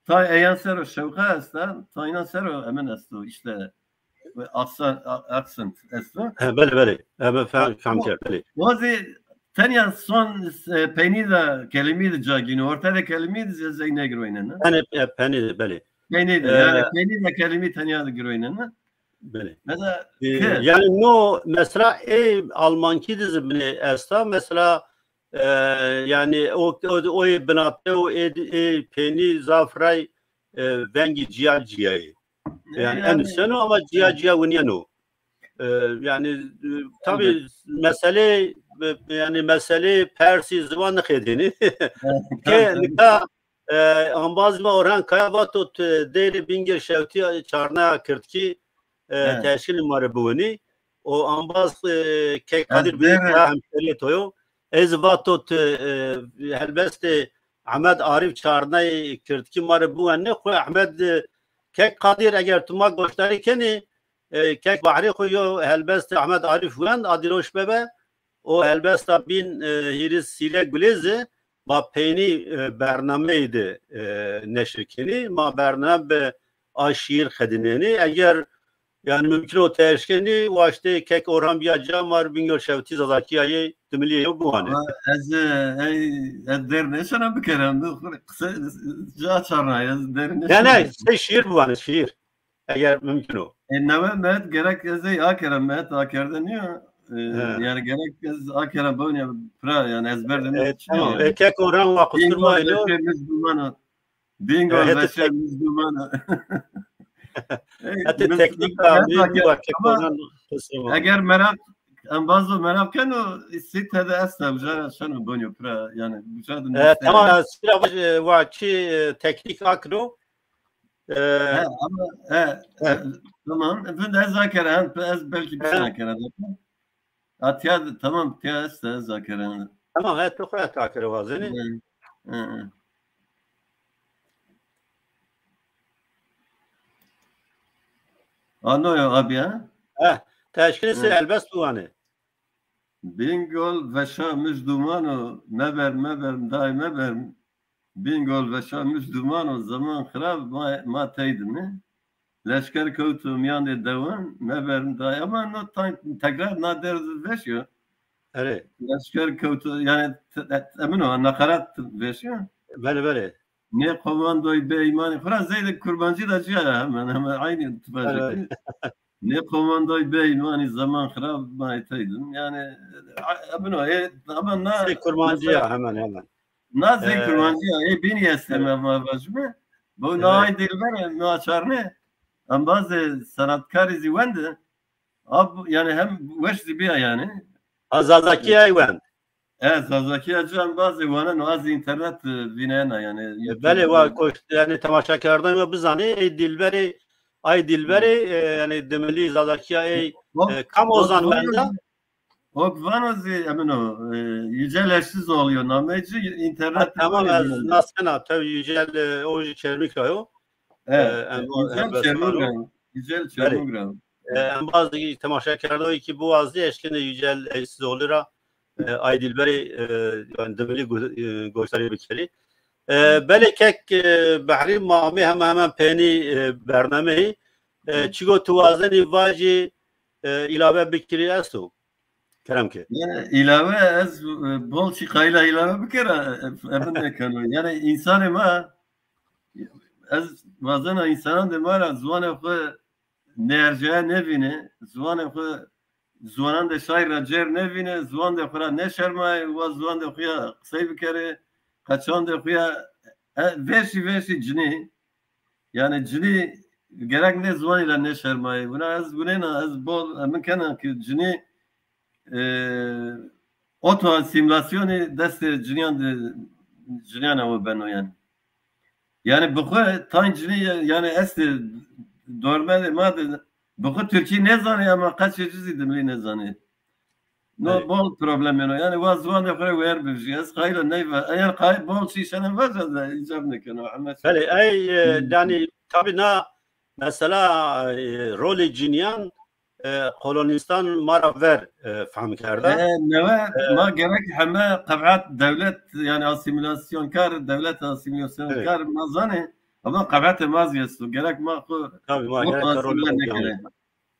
tay eyan ser o şewqe esta, taynan ser o emin esto. Îşte, e, aqsan, a-, accent esto. He, belê, belê. He, ben fehm, fehm kerd, belê. O zî tenya son, e, peynî de kelimî de ca gîno, orte de kelimî de zey nêgirweynena. Yanî, e, peynî de, belê. Peynî de, e, yanî peynî de kelimî tenya de girweynena. Belê. Mesela, e, ki, yanî no, mesela, ê almankî de zî binê esta, mesela, e, yanî o, o, o ê binate û ê, ê peynî zaf ray, e, vengî cîya cîya yê. E, yanî, yanî en seno ama cîya, e, cîya winîyeno. E, yanî, e, tabî, elbet, meselê, e, yanî meselê persî ziwan nixêdênî. Evet, ke tabii, tabii, nika, e, ambaz ma Orhan Kaya vato tu deyrê Bingêl şewtî çarnaya kirdkî, e, evet, teşkîlî ma rê biwinî. O ambaz, e, Kek Kadir Bey ya hemşeriyê to yo. Ez vato tu, e, helbestê Ehmed Arîf çarnayê kirdkî ma rê biwenê. Xwu Ehmed, e, kek Qadir, eger tu ma goşdarî kenî, e, kek Bahrî xwu yo helbestê Ehmed Arîf wend, a dîroş bebe. O helbesta bîn, e, hîris sîre gulê zi ma peynî, e, bernameyî de, e, neşir kenî. Ma bername bi a şîîr xedinenî. Eger, yanî, mumkin o, ti eşkenî, waştê kek Orhan bîya ca, ma rê Bingöl Şewtî Zazakîya yê Dimilîye yo biwanê. Ama ez, e, ey, ez der nêşena bikerem, qise ca çarna, ez der nêşena. Ne, ne, sey şîîr biwanê, şîîr. Eger mumkin o. E, newe met gerek ez ey akera, met akerde nîya. E, He. Yanî gerek ez akera bawnya pira, yanî ezber de E, nîya. Tamam. E, kek Orhan wa qusur ma ino. Bingöl veşe mizduman o. Bingöl veşe mizduman o. Hetê teknîk a, met akera, ama eger merak, embazo merak keno, site de esta, uca şeno bonyo pira, yanî uca de. E, tamam, ez sira va, e, va çi, e, teknîk akro. E, he, ama, he, e, tamam. Vind ez akera, ez belkî bir şey akera. Ha, tiya, tamam, tiya esta, ez akera. Tamam, he, tu xo ya takire wazenî. He, he, he. Ano ya abi ya? He, ti eşkenî se helbest biwanê. Bingöl veşa mij duman o, meber, meber, day meber. Bingöl veşa mij duman o, zaman xirab, ma, ma tey de ne. Leşker kewto mîyandê dewan, meber, day, ama no tan-, tekrar na der veş yo. Erê. Leşker kewto, yanî, te-, te-, emin o, nakarat veş yo. Belê, belê. Nê komandoy bêîmanî, xura zeyde kurmancî de cîya ya, hemen, hemen aynî tifacı. Evet. Nê komandoy bêîmanî, zaman xirab, ma tey de ne. Yanî, a-, emin o, e, ama na, sey kurmancî ya, hemen, hemen. Na zey kurmancî ya, ê bînî esteme, ma vajime. Bo na ay dilbere, na çarne. Embazê senatkarî zî wende. Ab, yanî hem weş zî bîya yanî. Ha, Zazakî ay wend. E, Zazakî ya ci embazê waneno, az internet, e, vînena yanî. E, belê, wa koşt, yanî temaşekerdan wa bizanê, ey dilberê, ay dilberê, e, yanî Dimilî Zazakîya ey, e, kam ozan wenda? Ok vano zî, emin o, e, Yücel Eşsizoğlu yo nameyê ci, internet. Ha, tamam, ez nas kena, tabii Yücel, e, o jî Çermik ra yo. E, e, em, Yücel Çermik ra yo. Yücel Çermik ra yo. E, em bazı temaşekerdoyî ki biwazî eşkenê Yücel Eşsizoğlu ra, e, ay dilberê, e, yanî Dimilî gu-, e, goşdarî bikerî. E, belê kek, e, Behrî, ma amê hemen hemen peynî, e, bernameyî. E, çigo tu wazenî vajî, e, îlave bikirî esto? Kerem ke. Yanî îlave ez, e, bol çî qayîl a îlave bikera, e, emin nêkeno. Yanî însanê ma, ez wazena însanandê ma ra ziwanê xwu nêerjaya nêvînê, ziwanê xwu ziwanandê şarî ra cêr nêvînê, ziwandê xwu ra nêşermayê, wa ziwandê xwu ya qisey bikerê, qeçandê xwu ya, e, vêşî vêşî cinî, yanî cinî gerek nê ziwanî ra nêşermayê. Wina ez gunêna, ez bol emin kena ki cinî, e, otoasîmîlasyonî destê cinîyan de, cinîyan ewe beno yanî. Yanî bi xwu tayn cinî ya-, yanî estê dormedê ma de bi xwu tirkî nêzanê ama qeçê ci zî dimilî nêzanê. No bol problem yeno. Yanî wa ziwandê xwu rê wêr bivjî. Ez qayîl a ney va-, eger qayîl bol çî şena vaja de îcab nêkeno. Belê, ey, e, yanî tabî na mesela, e, rolê cinîyan, e, kolonîstan ma ra ver, e, fehm kerde. E, newe, e, ma gerek heme qebhet dewlet, yanî asîmîlasyonkar, dewlet asîmîlasyonkar ma zanê, ama qebhetê ma zî esto. Gerek ma xwu, tabî ma gerek rolê xwu nêkerê.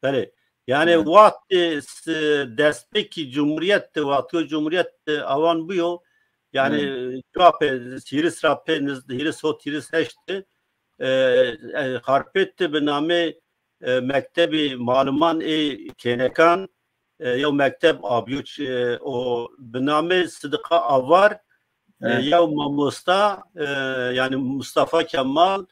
Belê. Yanî wextê s-, destpêkî cumhuriyet de, wextê cumhuriyet de awan bîyo, yanî cuwa pê, hîris ra pê niz-, hîris hot, hîris heşt de, e, e, Xarpêt de bi namê, e, Mektebî Maliman ê Kênekan, e, yew mekteb abîyo, e, o bi namê Sidiqa Avar, e, yew mamosta, e, yanî Mustafa Kemal,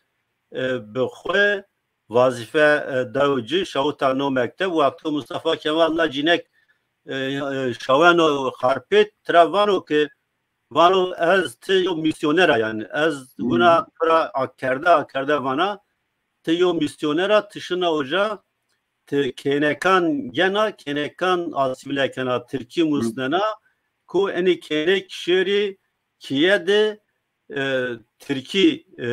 e, bi xwu vazîfe, e, dayo ci, şawita no mekteb. Wexto Mustafa Kemal na cînek, e, e, şaweno Xarpêt, tira vano ke, vano, ez ti yew mîsyoner a, yanî ez wina tu ra akerde, akerde vana, ti yew mîsyoner a, ti şina oca, ti kênekan gena, kênekan asîmîle kena, tirkî musnena, ku enê kênêk şêrî kîye de, e, tirkî, e,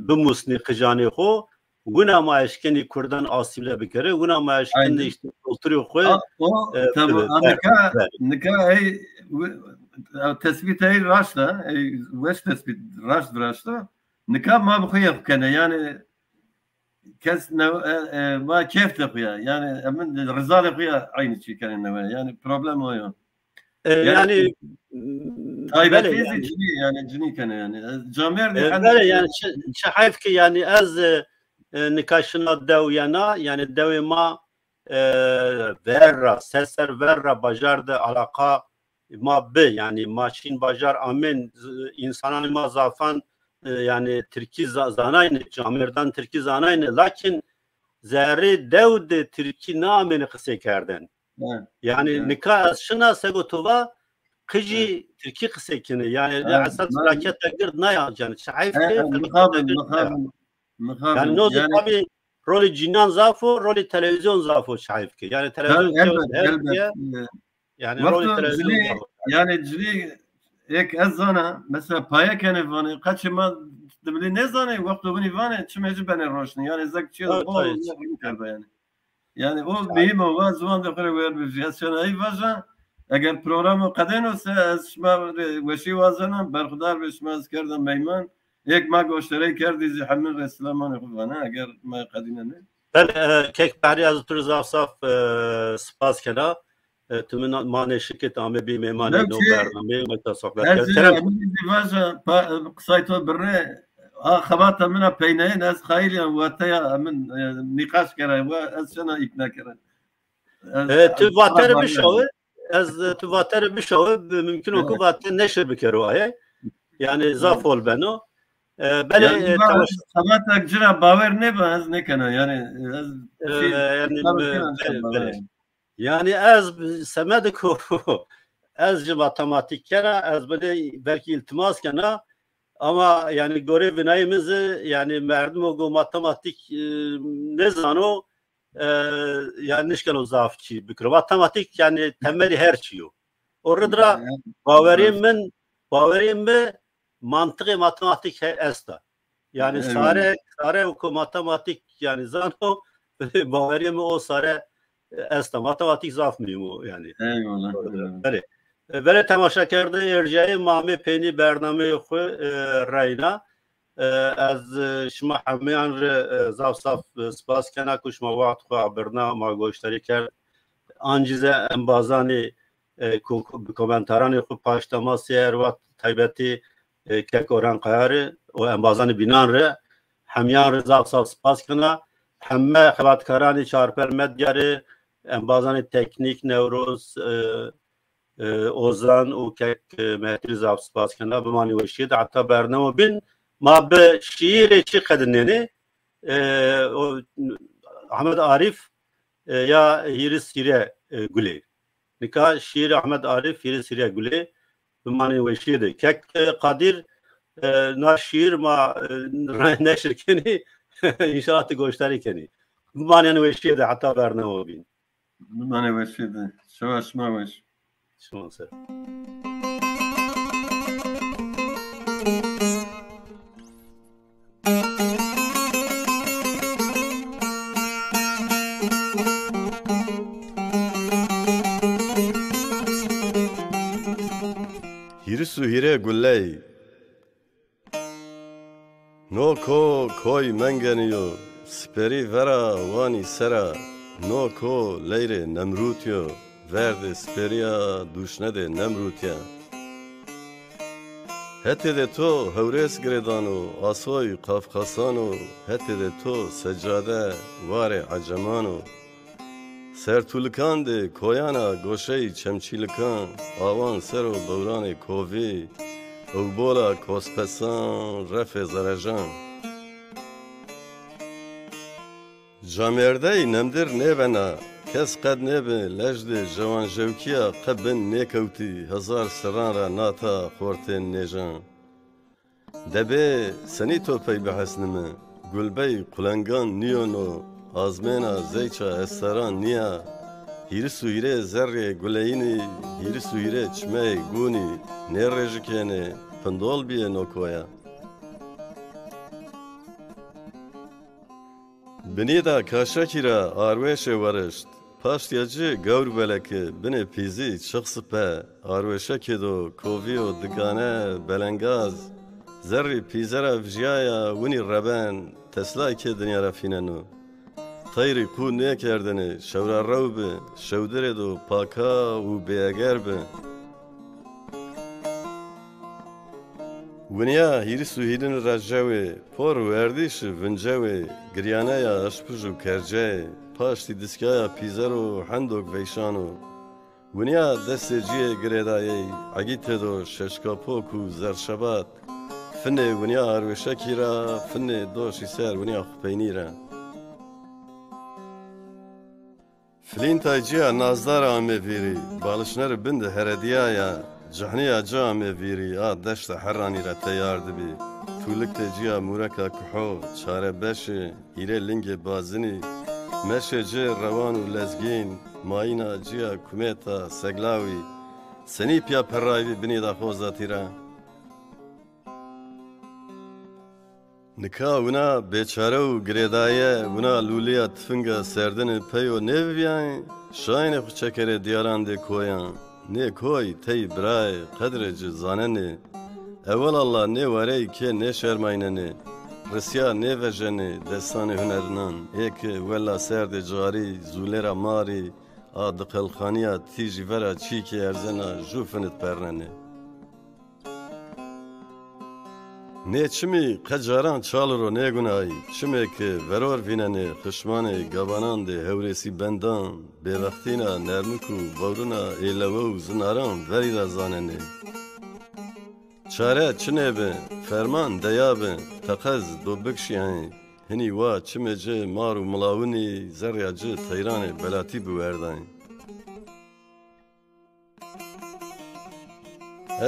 bimusnî qicanê xo, wina ma eşkenî kurdan asîmle bikeri, wina ma eşkenî Aynen. işte kulturê xo, A, o, e, tamam. bibi, A, ber, nika, ber. nika ey, w-, a, tespît ey raşt a, ey, weş tespît, raşt, raşt a. Nika ma bi xo yê xo kenê, yanî kes ne, e, e, ma keyf de xo ya, yanî emin rizalê xo ya eynî çî kenê newe, yanî problem o yo. E, Yanî, yanî, m, taybetî belê, zî yanî. cinî, yanî cinî kenê yanî. Ez camêrdî E, hen belê, yanî çi, çi heyf ki yanî ez, e, e, nika şina dew yena, yanî dewê ma, e, ver ra, ser ser ver ra bajar de alaqa ma bi, yanî ma şîn bajar amên, z-, însananê ma zafan, e, yanî tirkî za-, zanayne, camêrdan tirkî zanayne, lakin zerrê dew de tirkî naamêne qisê kerden. Evet. Yanî Evet. nika ez şina sego to va qijî Evet. tirkî qisey kenê. Yanî Evet. esas Ben felaketa gird naya, yanî çi heyf Evet, ke evet, felaketa mixabin, gird naya. mixabin, mixabin. Yanî no de Yani tabî rolê cînan zaf o, rolê televîzyon zaf o çi heyf ke. Yanî televîzyon Evet, çew elbet, her elbet. diye, Ee, yanî rolê Wexto televîzyon cinî, zaf o. Yani cinî ek ez zana, mesela paye kenê vanê, qeçê ma dimilî nêzanê, wexto winî vanê, çimê ci benê roşnî. Yani zek çiyo Evet, bol evet. ne rin kerda yani. Yani o Şahane. mühim o, wa ziwan de xo rê wer bivjî. Ez şena ey vaja, eger programo qedêno se, ez şima rê weşî wazena, berxudar be şima ez kerda meyman. Êk ma goştarey kerdî zî hemin rê silamanê xo vana, eger ma qedînenê. Belê, e, kek Behrî, ez tu rê zaf zaf, e, spas kena. E, tu min, ma nêşikit ame bî mêmanê Lew no çi, bernameyê, ma ta sohbet ez kerd. zî Kerem. Emin zî vaja, pa-, qisay to birre, a xebata min a peyneyên, ez xayilîyan wateya min, e, nîqaş kera, wa ez şena îkna kera. Ez, E, tu ez vatere bişawe, ez, e, tu vatere bişawe, bi mümkün o ku Evet. vate neşir bikero aye. Yani zaf hol beno. E, belê, Yani e, ma temaş- xebatek ci ra bawer nêba, ez nêkena. Yani ez E, şey, yani, tabii me-, ki ben belê, şey belê. Yani ez semedê ku ez ji matematîk kena, ez bide belkî îltimas kena, ama yani gorê vinayê min zî, yani merdimo ku matematîk, e, nêzano, e, yani nişkeno zaf çî bikiro. Matematîk yani temelî her çî yo. O rid ra Evet. bawerê Evet. min, bawerê mi mantiqê matematîk he esta. Yani Evet. sare, sare ku matematîk yani zano, bawerê mi o sare esta. Matematîk zaf muhîm o yani. Eyvallah, eyvallah. Belê. E, belê temaşakerdê erjayê, ma amê peynî bernameyê xo, e, reyna. E, ez, e, şima hemeyan rê, e, zaf zaf, e, spas kena ku şima wext xo abirna, ma goştarî kerd. Ancî ze embazanê, e, ku, ku bi komentaranê xo paşta ma sê her wext taybetî, e, kek Orhan Kaya rê û embazanê bînan rê, hemiyan rê zaf zaf spas kena. Heme xebatkaranê Çarper Medya rê, embazanê teknîk Newroz, e, e, Ozan û kek, e, Mehdî rê zaf spas kena. Bimanê weşîye de heta bernamo bîn. Ma bi şîîrê çi qedinenê? E, o, Ahmet Arif, e, ya Hîris Hîre, e, Gulê. Nika şîîrê Ahmet Arif, Hîris Hîre Gulê. Bimanê weşîye de. Kek, e, Qadîr, e, na şîîr ma, e, neşir kenî. Înşallah ti goştarî kenî. Bimanê weşîye de heta bernamo bîn. Bimanê weşîye de. Şewa şima weş. Şima ser. Hîris û hîrê guley. No ko koy Mengenî yo, siperî vera wanî sera. No ko leyrê Nemrût yo, verdê siperîya duşnedê Nemrût ya. Hetê de to hewrês girêdano, asoy qafqasano, hetê de to secade warê ecemano. Sertûlikan de koyana goşey çemçîlikan, awan ser o bewranê kovî, ewbola kospesan, refê zerejan. Camêrdey nemdir nêbena, kes qed nêbi lejdê jewanjewkîya qe bin nêkewtî hezar serran ra nata xortên nêjan. Debê senî to pey bihesnime? Gulbey qulengan nîyono, azmêna zeyça esteran nîya. Hîris û hîrê zerrê guleyînî, hîris û hîrê çimeyê gûnî nêrêjikênê, pindol bîyê no koya. Binî de kaşekî ra arwêşê werişt. Paştîya ci gewr beleki, binê pîzî çix sipe, arwêşekê do kovîyo, digane, belengaz. Zerrî pîze ra vijîyaya, winî reben, teslay kê dinya ra fîneno. Teyrî qû nêkerdêne, şewrarew bi, şewdirê do paka û bêeger bi. Winîya hîris û hîrin ra jewê, por û erdîşi vincewê, giryaneya eşpij û kerceyê, paştî diskaya pîzero, hendok veyşano. Winîya destê cîyê girêdayey, egî têdo şeşkapok û zerşebat. Finê winîya arwêşekî ra, finê doşî ser winîya xwu peynî ra. Filîntay cîya nazdar ame vîrî, balişneri bin de heredîyaya, cihnîya ci ame vîrî, a deşta herranî ra teyar dibî. Tûliktê cîya mûreka kuho, çarebeşi, hîrê lingê bazinî, meşê ci rewan û lezgîn, mayîna cîya kumêta seglawî, senî pîya perraybî binî da xozatî ra. Nika wina bêçare û girêdaye, wina lûlîya tifinga serdini peyo nêvivîyayê, şayêne xwu çekerê dîyaran dê koyan. Nê koy tey birayê, qedrê ci zanenê. Ewelalla nê warey kê nêşermaynenê. Risya nêvejenê destanê hunerinan, ê ki wella serdê carî, zûlê ra marî, a diqelxanîya tîjî vera çîkê erzena jû finit pernenê. Nê çimî qe caran çal ro nêgunayî, çimê ki veror vînenê xişmanê gabanan dê hewrêsî bendan, bêbextîna nermik û vewrina ê lewe û zinaran verî ra zanenê. Çare çinê bi, ferman deya bi, teqez do bikişîyayê. Hinî wa çimê ci mar û milawinî, zerrîya ci teyranê belatî biwerdayê.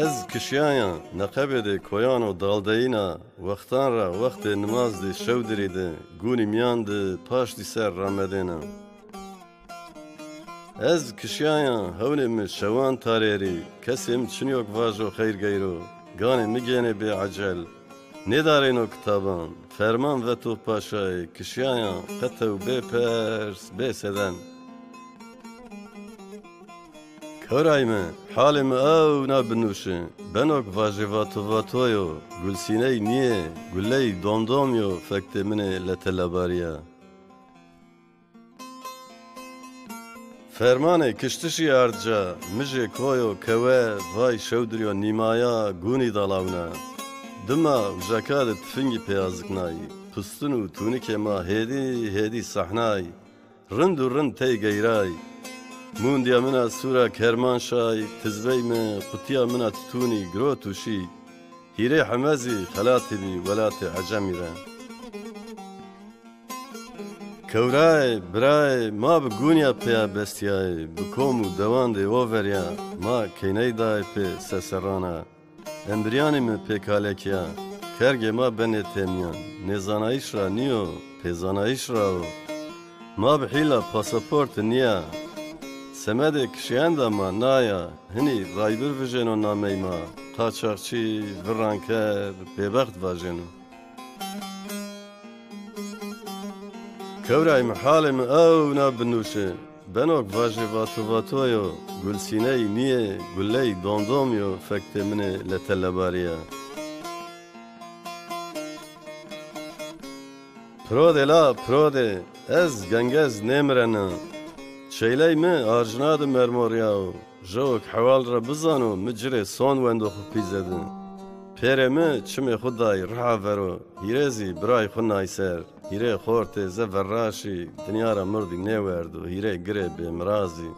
Ez kişîyaya neqebêdê koyan û daldeyîna, wextan ra wextê nimaz dê şewdirî de, gûnî mîyan de paştî ser ramedêna. Ez kişîyaya hewnê mi şewan tarêrî, kesê mi çinîyo ki vajo xeyr geyro, ganê mi gênê bêecel. Nêdarêno kitaban, ferman veto paşayê, kişîyaya qetew bêpers, bêseden. Kewray mi, halê mi ewna binûşi, beno ki vajê vato vato yo, gulsîney nîyê, guley domdom yo, fektê min ê lete lebarîya. Fermanê kiştişî ard ca, mijê koyo kewe, vay şewdiryo nîmaya, gûnî dalawna. Dima ujaka de tifingî pêaziknayî, pistin û tûnikê ma hêdî hêdî sehnay. Rind û rind tey geyray. Mûndîya min a sûra kerman şay, tizbey mi, qutîya min a titûnî girot û şî. Hîrê heme zî xelatî bî welatê Ecemî ra. Kewrayê, birayê, ma bi gûnîya pêya bestîyayê, bi kom û dewandê overî ya, ma keyney dayê pê seserran a. Embiryanê mi pê kalekî ya, kergê ma benê têmîyan, nêzanayîş ra nîyo, pêzanayîş ra o. Ma bi hîla pasaporti nîya. Semedê kişîyenda ma na ya, hinî raybir vijêno namey ma, qaçaxçî, virranker, bêbext vajêno. Kewray mi, halê mi ewna binûşe. Beno ki vajê vato vato yo, gulsîney nîyê, guley domdom yo, fektê min ê lete lebarî ya. Pirodê la, pirodê, ez gengez nêmirena. Çeyley mi arjina de mermorîyao. Jewo ki hewal ra bizano, mi ci rê son wendo xwu pîze de. Pêrê mi çimê xwu day riha vero, hîrê zî biray xwu nay ser. Hîrê xortê ze verra şî, dinya ra mirdî nêwerdo, hîrê girê bêmirazî.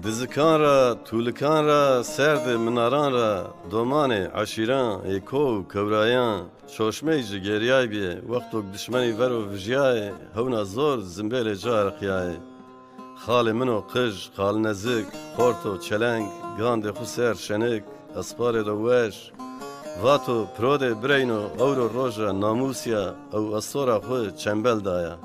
Dizikan ra, tûlikan ra, serdê minaran ra, domanê eşîran, ê ko û kewrayan, çoşmey ci gêrîyay bîye, wexto ki dişmenî vero vijîyayê, hewna zor zimbêlê ci ariqîyayê. Xalê min o qij, xalnezik, xorto çeleng, gandê xwu ser şenik, esparê do weş. Vato, pirodê bireyno, ewro roja namûsî ya, ew estora xwu çembel daya.